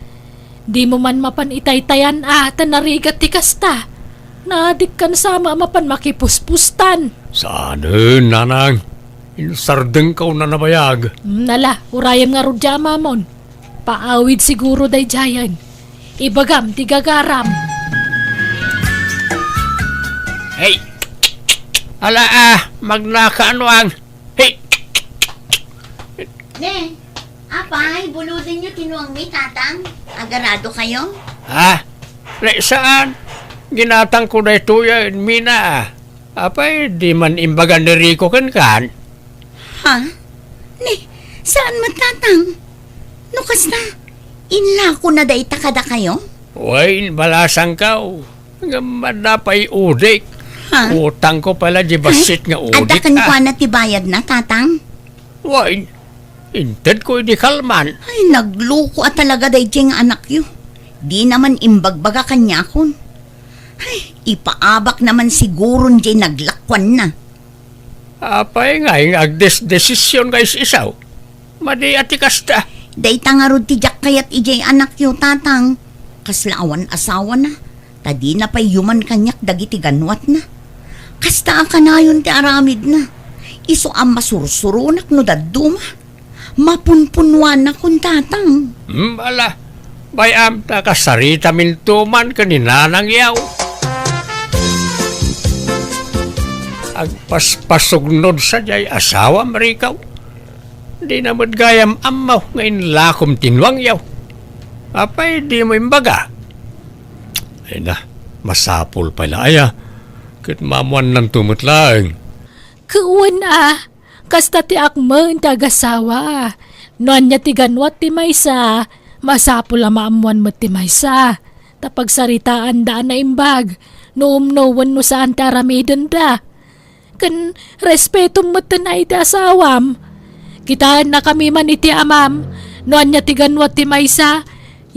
Dimo man mapan itaytayan a ta narigat ti kasta. Nadikkan sa met a mapan makipuspustan. Saanen, Nanang. Insardengko a nabayag. Hmm, ala, urayem ngarud diay amamon. Paawid siguro daydiayen. Ibagam ti gagaram. Hey! Ala a, magnaka a nuang. Hey! Ne, apay, buludenyo ti nuangmi, Tatang. Agarado kayo? Ha? Ne, saan? Ginatangko daytoy a inmina. Apay, di man imbaga ni Rico kenkan? Ha? Ni, saan met, Tatang? No kasta, inlakona dayta kadakayo? Wen, balasangko. Ngem adda pay udik. Ha? Utangko pay la di bassit nga udik, Adda kenkuana ti bayadna, Tatang? Wen, intedko idi kalman. Ay, nagluko a talaga daydiay nga anakyo. Dina man imbagbaga kaniakon. Ay, ipaabakna man siguron diay naglakuanna. Apay ngay nga agdesdesision nga is-isaw? Madi a ti kasta. Dayta ngarud ti diak kayat idiay anakyo, Tatang. Kasla awan asawana, ta dina pay yuman kaniak dagiti ganuatna. Kasta a kanayon ti aramidna. Isu a masursuronak no dadduma. Mapunpunnuanakon, Tatang. Hmm, ala, bay-am ta kasaritaminto man ken ni nanangyo. Agpaspasugnod sadiay asawam, Rico. Dina met gayam ammo nga inlakom ti nuangyo. Apay dimo imbaga? Ay na, masapul pay la aya. Ket maammuannanto met laeng. Ket wen a, kasta ti akmen ti agasawa. No ania ti ganuat ti maysa, masapul a maammuan met ti maysa. Ta pagsaritaanda a naimbag, no umno wenno saan ti aramidenda. Ken respetom metten a iti asawam. Kitaennakami man iti amam, no ania ti ganuat ti maysa,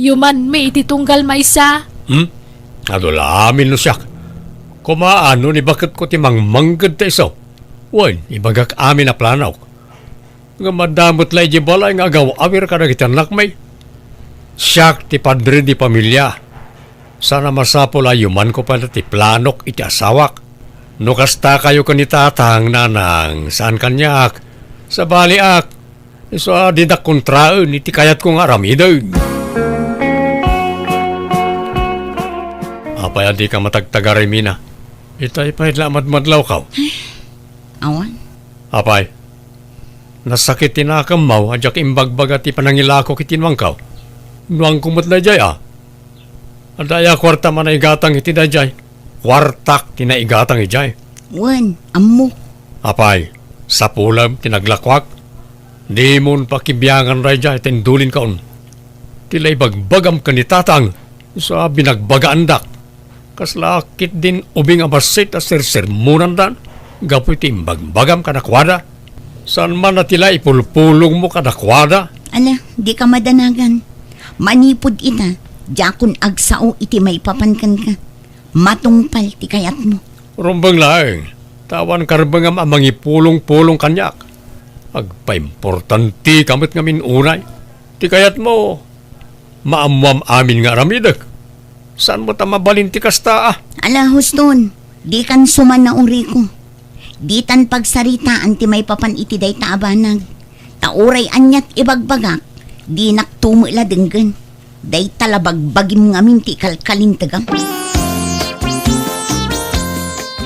yumanmi iti tunggal maysa. Hmm? Adu la amin no siak. Koma, no ni baketko ti mangmangged ta isu. Wen, ibagak amin a planok. Ngem adda met la idiay balay nga agaw-awir kadagiti annakmi. Siak ti padre di pamilia. Saan a masapul a yumanko pay la ti planok iti asawak. No kasta kayo ken ni Tatang, Nanang, saan kaniak. Sabaliak, isu a dinak kontraen iti kayatko nga aramiden. Apay a dika matagtagari, Mina? Itay pay la madmadlawko. Awan. Apay, nasakit ti nakemmo a diak imbagbaga ti panangilako iti nuangko. Nuangko met daydiay a. Adda aya kuarta a naigatang iti daydiay? Kuartak ti naigatang idiay. Wen, ammok. Apay, sapulem ti naglakuak? Dimon pakibiangan daydiay ta indulinkon. Ti la ibagbagam ken ni Tatang, isu a binagbagaandak. Kasla ketdin ubing a bassit a sersermonandan gapu iti imbagbagam kadakuada. Saan man a ti la ipulpulongmo kadakuada? Ala, dika madanagan. Manipud ita, diakon agsao iti maipapan kenka. Matungpal ti kayatmo. Rumbeng laeng, ta awan karbengam a mangipulongpulong kaniak. Agpaimportantika met ngamin unay. Ti kayatmo, maammoam amin nga aramidek. Saan met a mabalin ti kasta a? Ala, huston, dikan sumannao, Rico. Ditan pagsaritaan ti maipapan iti dayta a banag. Ta uray ania ti ibagbagak, dinakto met la denggen. Dayta la bagbagim ngamin ti ikalkalintegam.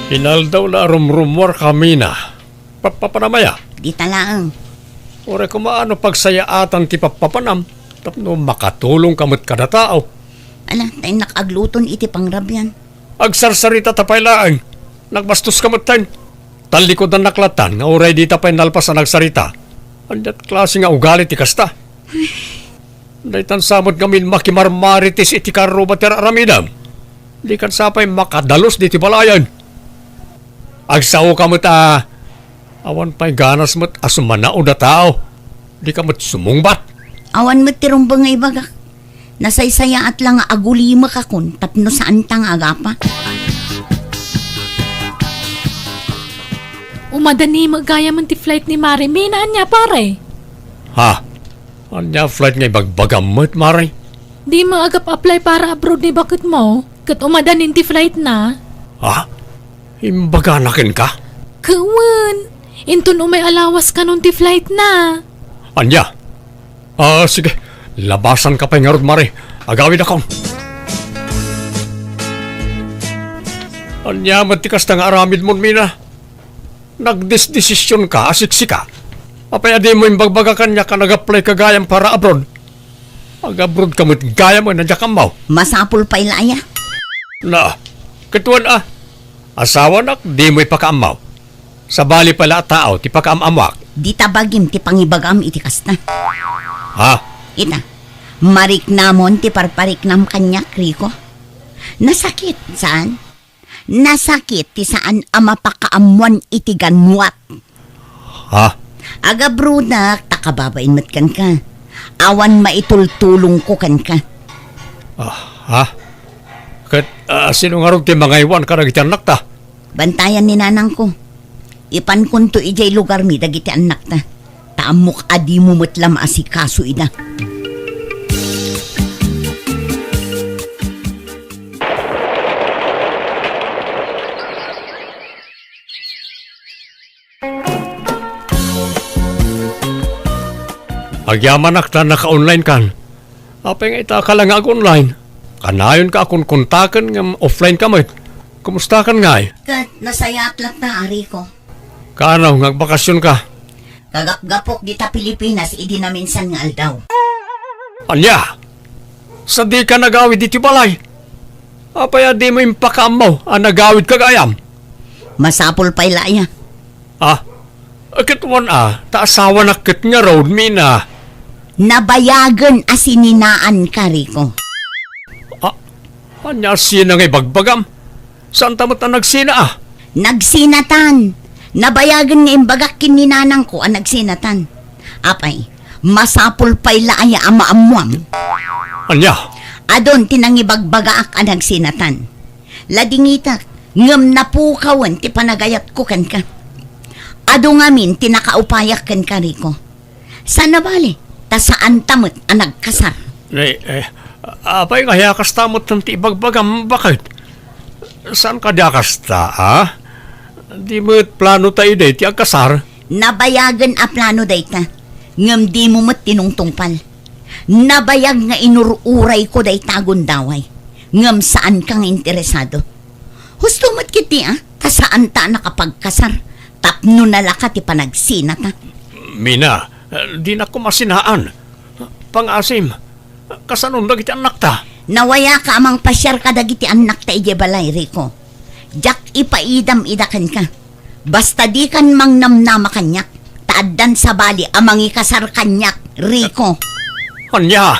Inaldaw la a rumrummuarkami na. Pappapanam aya? Dita laeng. Uray koma no pagsayaatan ti pappapanam tapno makatulongka met kada tao. Ala, ta innak agluton iti pangrabian. Agsarsaritata pay laeng. Nagbastoska metten. Tallikudannak lattan nga uray dita pay nalpas a nagsarita. Ania ti klase nga ugali ti kasta? Daytan sa met ngamin makimarmarites iti karruba ti ar-aramidem. Dikan sa pay makadalus ditoy balayen. Agsaoka met a awan pay ganas met a sumannao a tao. Dika met sumungbat. Awan met ti rumbeng nga ibagak. Nasaysayaat la nga agulimekakon tapno saanta nga agapa. Umadani met gayamen ti flight ni Mare Mina, ania, pare? Ha? Ania flight nga ibagbagam met, Mare? Dimo agap-apply para abroad ni baketmo, ket umadanin ti flight na. Ha? Imbagana kenka? Ket wen, inton umay a lawas kanon ti flight na. Ania? Ah, sige. Labasanka pay ngarud, Mare. Agawidakon. Ania met ti kasta nga aramidmon, Mina? Nagdesdesisionka a siksika. Apay a dimo imbagbaga kaniak a nag-applyka gayam para abroad? Ag-abroadka met gayam a diak ammo. Masapul pay la aya? Na, ket wen a. Asawanak, dimo ipakaammo. Sabali pay la a tao ti pakaam-ammoak. Dita bagim ti pangibagam iti kasta. Ha? Ita, mariknamon ti parpariknam kaniak, Rico. Nasakit, saan? Nasakit ti saan a mapakaammoan iti ganwat. Ha? Agabrudak, ta kababain met kenka. Awan maitultulongko kenka. Ah, ha? Ket, ah, sino ngarud ti mangaywan kadagiti annakta? Bantayan ni nanangko. Ipankonto idiay lugarmi dagiti annakta. Ta ammok a dimo met la maasikaso ida. Agyamanak ta naka-online kan. Apay nga ita ka la nga ag-online? Kanayonka a konkontaken ngem offline ka met. Kumusta kan ngay? Ket nasayaat latta, Rico. Kaano nga agbakasyon ka? Kagapgapok dita Pilipinas idi naminsan nga aldaw. Ania? Sadika nagawid iti balay? Apay a dimo impakaammo a nagawidka gayam? Masapul pay la aya. Ah, ket wen a, ta asawanak ket ngarud, Mina. Nabayagen a sininaanka, Rico. Ah, ania a sina nga ibagbagam? Saanta met a nagsina a? Nagsinatan. Nabayagen nga imbagak ken ni nanangko a nagsinatan. Apay, masapul pay la aya a maammuam? Ania? Adun ti nangibagbagaak a nagsinatan. Ladingitak, ngem napukawen ti panagayatko kenka. Adu ngamin ti nakaupayak kenka, Rico. Saan a bale, ta saanta met a nagkasar. Eh, eh, apay nga aya kasta met ti ibagbagam, baket? Saan kadi a kasta, a? Di met plano tayo day ti agkasar? Nabayagen a plano dayta, ngem dimo met tinungtungpal. Nabayag nga inur-urayko dayta a gundaway, ngem saanka nga interesado. Husto met ketdi a, ta saanta a nakapagkasar, tapno nalaka ti panagsinata. Mina, dinak koma sinaan. Pangaasim, kasanon dagiti annakta? Nawayaka a mangpasiar kadagiti annakta idiay balay, Rico. Diak ipaidam ida kenka. Basta dikan mangnamnama kaniak, ta addan sabali a mangikasar kaniak, Rico. Ania?